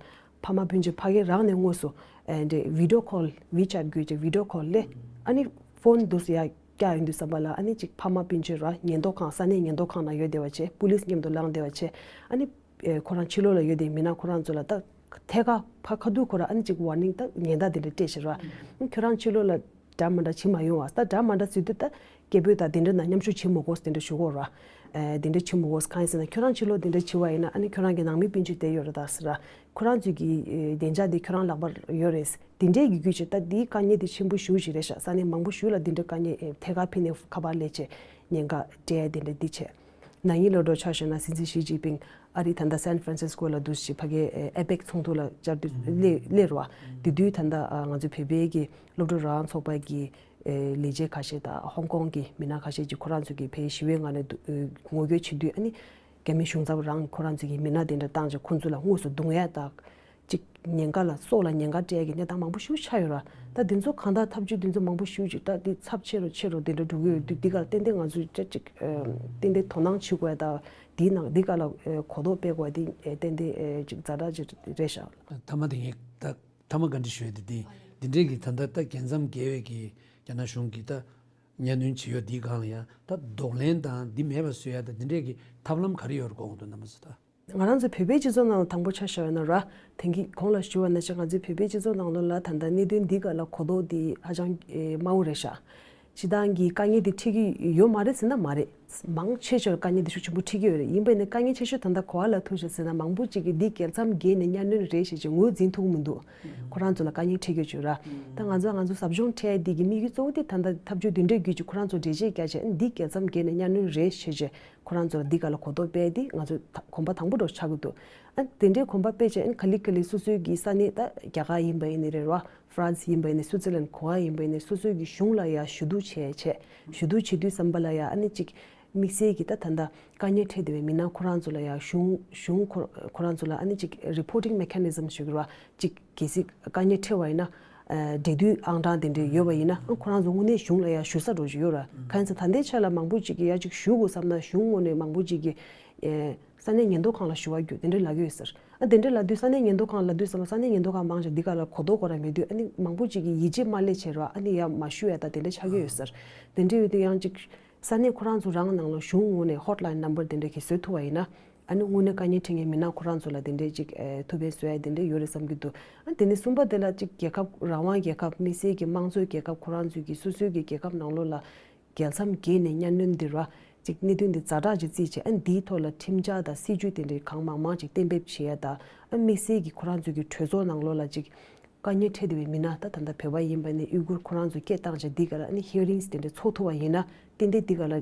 ཕ་མ་སྤུན་མཆེད་ཕ་གི་རང་ནས་དངོས་སུ་ཨེ་འདྲ་བི་ཌི་ཡོ་ཁོལ་ཝི་ཅེཊ་བརྒྱུད་ཅིག་བི་ཌི་ཡོ་ཁོལ་ལས་ཨ་ནི་ཕོན་འདུག་སེ་ཡ་བཀྱག་ཡོང་དུས་ཙམ་པ་ལ་ཨ་ནི་ཅིག་ཕ་མ་སྤུན་མཆེད་ར་ཉེན་རྟོག་ཁང་ས་གནས་ཉེན་རྟོག་ཁང་ནང་ཡོད་བསྡད་པ་བྱས། པུ་ལིས་མཉམ་དུ་ལངས་བསྡད་པ་བྱས། ཨ་ནི་ཨེ་ཁོ་རང་ཕྱི་ལོགས་ལ་ཡོད་བསྡད་མི་སྣ་ཁོ་རང་ཚོ་ལ་ད་ཐད་ཀར་ཕར་ཁ་ཐུག་ཁོ་རང་ཨ་ནི་ཅིག་ཝར་ནིང་ད་ཉེན་བརྡ་དེ་འདྲ་སྤྲད་བཞག་ར། ཨ་ཁྱོད་རང་ཕྱི་ལོགས་ལ་འདྲ་མི་འདྲ་བྱེད་མ་ཡོང་བ། ད་འདྲ་མི་འདྲ་བྱེད་དུས་ད་སྐད་འབོད་དང་དེ་འདྲ་ནང་མཉམ་ཞུགས་བྱེད་མི་དགོས་དེ་འདྲ་ཞུ་དགོས་ར། ཨེ་དེ་འདྲ་བྱེད་མི་དགོས། གང་ཡིན་ཟེར་ན་ཁྱོད་རང་ཕྱི་ལོགས་དེ་འདྲ་བྱེད་པ་ཡིན་ན་ཨ་ནི་ཁྱོད་རང་གི་ནང་མི་སྤུན་མཆེད་དེ་ཡོད་རེད་ད་ཟེར་ར། ཁོ་རང་ཚོའི་གི་ཨེ་བདེ་འཇགས་དེ་ཁྱོད་རང་ལག་པར་ཡོད་རེད། དེ་འདྲའི་གི་རྒྱུ་ཆེ་ད་འདིའི་དཀའ་ངལ་དེ་ཆེན་པོ་ཞེ་པོ་ཞིག་རེད་ཤག་ས་གནས་མང་པོ་ཞིག་ལ་དེ་འདྲའི་དཀའ་ངལ་ཨེ་ཐད་ཀར་ཕན་ནས་ཁ་པར་སླེབས་བྱས་ཉེན་ཁ་སྤྲད་དེ་འདྲ་འདི་བྱས། ན་ནིང་ལོ་འདྲ་ཆ་བཞག་ན་སྲིད་འཛིན་ཞི་ཅིན་ཕིང་ཨ་རི་ད་ལྟ་སན་ཧྥ་རན་སིས་ཀོ་ལ་འདུག་སེ་ཕ་གིའི་ཨེ་ཨེ་པེག་ཚོགས་འདུ་ལ་བཅར་དུས་སླེབས་སླེབས་རེད་བ། དེ་དུས་ད་ལྟ་ཨ་ང་ཚོ་བོད་པའི་གི་སློབ་ཕྲུག་རང་དབང་ཚོགས་པ་གི་ཨེ་ལས་བྱེད་ཁ་ཤས་དང་ཧོང་ཀོང་གི་མི་སྣ་ཁ་ཤས་ཀྱིས་ཁོ་རང་ཚོ་གི་ཕའི་ཞི་བའི་ངང་ནས་འདུ་ཨེ་ངོ་རྒོལ་བྱེད་དུས་ཨ་ནི་རྒྱ་མི་གཞུང་ཚབ་རང་ཁོ་རང་ཚོ་གི་མི་སྣ་དེ་འདྲ་བཏང་བྱས་ཁོ་ཚོ་ལ་དངོས་སུ་རྡུང་ཡ་དང་། ཅིག་ཉེན་ཁ་ལ་སྲོག་ལ་ཉེན་ཁ་སྤྲད་ཀྱི་གནས་སྟངས་མང་པོ་ཞིག་ཆགས་ཡོད་ར། ད་འདི་ཚོ་གང་ལྟར་ཐབས་ཇུས་འདི་ཚོ་མང་པོ་ཞིག་ཅིག་ད་འདི་ཚབས་ཆེ་རུ་ཆེ་རུ་དེ་འདྲ་འགྲོ་གི་ཡོད་དུས་འདི་ག་ལ་ཏན་ཏན་ང་ཚོས་ཅིག་ཅིག་ཨ་ཏན་ཏན་དོ་སྣང་བྱེད་དགོས་ཡ་ད་འདིའི་ནང་འདི་ག་ལ་ཨ་གོ་རྟོགས་སྤེལ་དགོས་ཡ་འདི་ཨ་ཏན་ཏན་ཨ་ཅིག་ཛ་དྲག་ཅིག་རེད་ཤག་མཐའ་མ་དེ་ངས་ད་མཐའ་མ་བཀའ་འདྲི་ཞུ་ཡ་དེ་འདི་འདི་འདྲས་ཀྱི་ད་ལྟ་ད་རྒྱལ་མཚམས་བརྒལ་བའི་གི་རྒྱ་ནག་གཞུང་གིས་ད་གཉའ་གནོན་བྱེད་ཡོད་འདིའི་སྒང་ལ་ཡང་ད་གདོང་ལེན་དང་འདི་མེད་པ་བཟོ་ཡ་ད་འདི་འདྲས་ཀྱི་ཐབས་ལམ་ག་རེ་ཡོད་རེད་དགོངས་འདུག་རྣམ་པ་ཚོ་ད། ང་རང་ཚོ་བོད་པའི་སྤྱི་ཚོགས་ནང་ལ་དང་པོ་ཆ་བཞག་ཡོད་ན་ར། དེང་གི་གོང་ལ་ཞུ་བ་ནང་བཞིན་ང་ཚོའི་བོད་པའི་སྤྱི་ཚོགས་ནང་ལོགས་ལ་ད་ལྟ་གནད་དོན་འདི་ག་ལ་གོ་རྟོགས་འདི་ཧ་ཅང་ཨེ་དམའ་བོ་རེད་ཤག་སྤྱི་བཏང་གི་དཀའ་ངལ་འདི་འཕྲད་ཀྱི་ཡོད་མ་རེད་ཟེར་ན་མ་རེད། མང་ཆེ་ཤོས་དཀའ་ངལ་འདི་ཤུགས་ཆེན་པོ་འཕྲད་ཀྱི་ཡོད་རེད། ཡིན་པས་ནི་དཀའ་ངལ་ཆེ་ཤོས་ད་ལྟ་ག་བ་ལ་ཐུག་བཞག་ཟེར་ན་མང་པོ་ཅིག་གིས་འདི་རྒྱལ་མཚམས་བརྒལ་ནས་གཉའ་གནོན་རེད་ཟེར་བྱས་ངོས་འཛིན་ཐུབ་ཀྱི་མི་འདུག་ཁོ་རང་ཚོ་ལ་དཀའ་ངལ་འཕྲད་ཀྱི་ཡོད་ཅོག་ར། ད་ང་ཚོ་ང་ཚོ་ཟབ་སྦྱོང་འཕྲད་འདི་གི་དམིགས་ཡུལ་གཙོ་བོ་དེ་ད་ལྟ་ཐབས་ཇུས་འདི་འདྲའི་བརྒྱུད་ཀྱིས་ཁོ་རང་ཚོ་འགྲེལ་བཤད་རྒྱག་བྱས་འདི་རྒྱལ་མཚམས་བརྒལ་ནས་གཉའ་གནོན་རེད་ཟེར་བྱས། ཁོ་རང་ཚོ་ལ་འདི་ག་ལ་གོ་རྟོགས་སྤེལ་ཏེ་ང་ཚོ་ད་གོམ་པ་དང་པོ་འདྲ་ཆགས་ཀྱི་འདུག་ཨ་དེ་འདྲའི་གོམ་པ་སྤེལ་བྱས་ཨ་ག་ལེ་ག་ལེ་སོ་སོའི་གི་ས་གནས་ད་རྒྱ་གར་ཡིན་པ་ཡིན་ནི་རེད་ར། ཧྥ་རན་སི་ཡིན་པ་ཡིན་ནི་སུའི་ཙི་ལན་ག་བ་ཡིན་པ་ཡིན་ནི་སོ་སོའི་གི་གཞུང་ལ་ཡ་ཞུ་གཏུག་བྱས་བྱས་ཞུ་གཏུག་བྱེད་དུས་ཙམ་པ་ལ་ཡ་ཨ་ནི་ཅིག་དམིགས་བསལ་གྱི་ད་ད་ལྟ་དཀའ་ངལ་འཕྲད་བསྡད་པའི་མི་སྣ་ཁོ་རང་ཚོ་ལ་ཡ་གཞུང་གཞུང་ཁོ་ཁོ་རང་ཚོ་ལ་ཨ་ནི་ཅིག་རི་པོར་ཊིང་མེ་ཁ་ནི་ཛམ་ཞུ་གི་ར་ཅིག་གལ་སྲིད་དཀའ་ངལ་འཕྲད་པ་ཡིན་ན། ཨ་འབྲེལ་མཐུད་ཨང་གྲངས་དེ་འདྲ་ཡོད་པ་ཡིན་ན་ཨ་ཁོ་རང་ཚོ་དངོས་གནས་གཞུང་ལ་ཡང་ཞུ་ས་འདྲ་ཞིག་ཡོད་ར། གང་ཡིན་ཟེར་ད་ལྟའི་ཆ་ལ་མང་པོ་ཅིག་གིས་ཡ་ཅིག་ཞུ་དགོས་བསམ་ན་གཞུང་ངོས་ནས་མང་པོ་ཅིག་གིས་ཨེ་ས་གནས་ཉེན་རྟོག་ཁང་ལ་ཞུ་བ་རྒྱུ་དེ་འདྲ་ལབ་ཀྱི་ཡོད་ཟེར། ཨ་དེ་འདྲ་ལབ་དུས་ས་གནས་ཉེན་རྟོག་ཁང་ལབ་དུས་ཙམ་པ་ས་གནས་ཉེན་རྟོག་ཁང་མང་ཆེ་འདི་ག་ལ་གོ་རྟོགས་ཁོ་རང་མེད་དུས་ཨ་ནི་མང་པོ་ཅིག་གིས་ཡིད་ཆེས་མ་སླེབས་བྱས་ར་ཨ་ནི་ཡ་མ་ཞུ་ཡ་ད་དེ་འདྲ་ཆགས་ཀྱི་ཡོད་ཟེར། དེ་འདྲ་ཡོད་དུས་ཡང་ཅིག་ས་གནས་ཁོ་རང་ཚོ་རང་ནང་ལ་གཞུང་ངོས་ནས་ཧོཊ་ལ་ཡིན་ནམ་བར་དེ་འདྲ་གི་བཟོས་ཐུབ་པ་ཡིན་ན། ཨ་ནི་དངོས་གནས་དཀའ་ངལ་འཕྲད་མཁན་མི་སྣ་ཁོ་རང་ཚོ་ལ་དེ་འདྲའི་ཅིག་ཨེ་ཐུགས་ཕན་གསོས་ཡ་དེ་འདྲ་ཡོད་རེད་བསམ་གྱི་འདུག་ཨ་དེ་ནས་གསུམ་པ་དེ་ལ་ཅིག་རྒྱལ་ཁབ་རང་དབང་རྒྱལ་ཁབ་དམིགས་བསལ་གྱི་དམངས་གཙོའི་རྒྱལ་ཁབ་ཁོ་རང་ཚོའི་གི་སོ་སོའི་གི་རྒྱལ་ཁབ་ནང་ལོགས་ལ་རྒྱལ་མཚམས་བརྒལ་ནས་གཉའ་གནོན་འདི་ར་ཅིག་གནད་དོན་འདི་ཛ་དྲག་ཅིག་བརྩིས་བྱས་ཨ་འདིའི་ཐོག་ལ་ཁྲིམས་འཆར་དང་སྲིད་ཇུས་དེ་འདྲའི་གང་མང་མང་ཅིག་གཏན་འབེབས་བྱེད་ཡ་དང་ཨ་དམིགས་བསལ་གྱི་ཁོ་རང་ཚོའི་གི་གྲོས་ཚོགས་ནང་ལོགས་ལ་ཅིག་དཀའ་ངལ་འཕྲད་བསྡད་པའི་མི་སྣ་ད་ད་ལྟ་བོད་པ་ཡིན་པ་ནས་ཡུ་གུར་ཁོ་རང་ཚོ་སྐད་བཏང་བྱས་འདི་ག་ལ་ཨ་ནི་ཧི་ཡ་རིང་དེ་འདྲ་ཚོགས་ཐུབ་པ་ཡིན་ན་ཏན་ཏན་འདི་ག་ལ་ཨེ་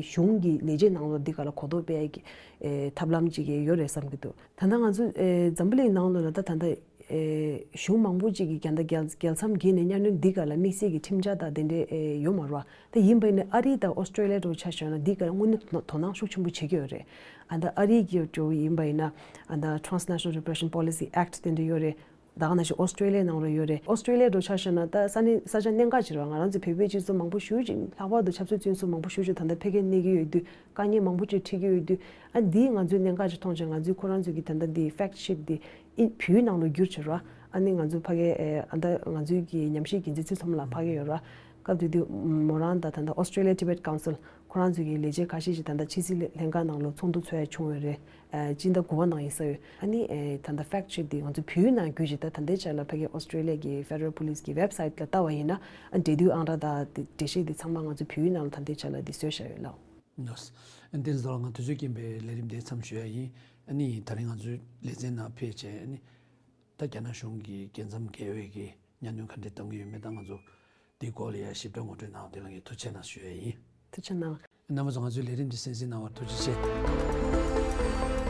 གཞུང་གི་ལས་བྱེད་ནང་ལོགས་འདི་ག་ལ་གོ་རྟོགས་སྤེལ་ཡ་གི་ཨེ་ཐབས་ལམ་ཅིག་ཡོད་རེད་བསམ་གྱི་འདུག་ད་ལྟ་ང་ཚོ་ཨེ་འཛམ་བུ་གླིང་ནང་ལོགས་ལ་ད་ད་ལྟ་ཨེ་གཞུང་མང་པོ་ཅིག་གིས་རྒྱ་ད་རྒྱལ་རྒྱལ་མཚམས་བརྒལ་ནས་གཉའ་གནོན་འདི་ག་ལ་དམིགས་བསལ་གྱི་ཁྲིམས་འཆར་དང་དེ་འདྲའི་ཨེ་ཡོད་མ་རེད་བ། ད་ཡིན་པ་ཡིན་ན་ཨ་རི་དང་ཨོ་སི་ཀྲོ་ལི་ཡ་འདྲ་བོ་ཆ་བཞག་ན་འདི་ག་ལ་དངོས་གནས་དོ་དོ་སྣང་ཤུགས་ཆེན་པོ་བྱེད་ཀྱི་ཡོད་རེད། ཨ་ད་ཨ་རི་གི་འདྲ་བོ་ཡིན་པ་ཡིན་ན་ཨ་ད་Transnational Repression Policy Act དེ་འདྲ་ཡོད་རེད། ད་ག་ནང་བཞིན་ཨོ་སི་ཀྲོ་ལི་ཡ་ནང་ལ་ཡོད་རེད། ཨོ་སི་ཀྲོ་ལི་ཡ་འདྲ་བོ་ཆ་བཞག་ན་ད་ས་གནས་ས་ཆ་གནད་འགག་ཅིག་རེད་བ། ང་རང་ཚོ་བོད་པའི་སྤྱི་ཚོགས་མང་པོ་ཞེ་པོ་ཅིག་ལྷག་པར་དུ་ཆབ་སྲིད་བཙོན་ཟུར་མང་པོ་ཞེ་པོ་ཅིག་ད་ལྟ་ཕ་གིར་གནས་ཀྱི་ཡོད་དུས་དཀའ་ངལ་མང་པོ་ཅིག་འཕྲད་ཀྱི་ཡོད་དུས། ཨ་འདིའི་ང་ཚོས་གནད་འགག་ཅིག་མཐོང་བྱས་ང་ཚོས་ཁོ་རང་ཚོ་གི་ད་ལྟ་འདི་fact sheet འདི་ཨིན་བོད་ཡིག་ནང་ལ་བསྒྱུར་བྱས་ར། ཨ་ནི་ང་ཚོ་ཕ་གི་ཨེ་ཨ་ད་ང་ཚོའི་གི་ཉམས་ཞིབ་འགན་འཛིན་ཚོ་ཚང་མ་ལ་ཕ་གི་ཡོད་ར། སྐབས་དེ་དུས་མོ་རང་དང་ད་ལྟ་Australia Tibet Council ཁོ་རང་ཚོའི་གི་ལས་བྱེད་ཁ་ཤས་ཤིག་ད་ལྟ་ཕྱི་སྲིད་ལྷན་ཁང་ནང་ལ་ཚོགས་འདུ་ཚོགས་ཡ་བྱུང་ཡོད་རེད། ཨ་སྤྱི་ཟླ་དགུ་པ་ནང་ཡིན་ས་ཡོད། ཨ་ནི་ཨེ་ད་ལྟ་fact sheet འདི་ང་ཚོ་བོད་ཡིག་ནང་བསྒྱུར་བྱས་ད་ད་ལྟའི་ཆ་ལ་ཕ་གི་Australia གི་Federal Police གི་website ལ་ལྟ་བ་ཡིན་ན་ཨ་འབྲེལ་མཐུད་ཨང་གྲངས་དང་འགྲེལ་བཤད་འདི་ཚང་མ་ང་ཚོ་བོད་ཡིག་ནང་ལ་ད་ལྟའི་ཆ་ལ་འདི་བཟོས་བཞག་ཡོད་ལགས། ལགས། ཨ་ནི་དེ་ཚོ་ལ་ང་དུས་ཚོད་རྐྱེན་པས་ལས་རིམ་འདི་མཚམས་ཞུ་ཡ་ཡིན། ཨ་ནི་དེ་རིང་ང་ཚོའི་ལེ་ཚན་ནང་ཕེབས་བྱས་ཨ་ནི་ད་རྒྱ་ནག་གཞུང་གིས་རྒྱལ་མཚམས་བརྒལ་བའི་གི་གཉའ་གནོན་ག་འདྲས་གཏོང་གི་ཡོད་མེད་ད་ང་ཚོ་འདི་སྐོར་ལ་ཡ་ཞིབ་ཕྲ་ངོ་སྤྲོད་གནང་བ་དེ་ལ་ངས་ཐུགས་རྗེ་གནང་ཞུ་ཡ་ཡིན། ཐུགས་རྗེ་གནང་། རྣམ་པ་ཚོ་ང་ཚོའི་ལས་རིམ་འདི་གསན་གཟིགས་གནང་བར་ཐུགས་རྗེ་ཆེ།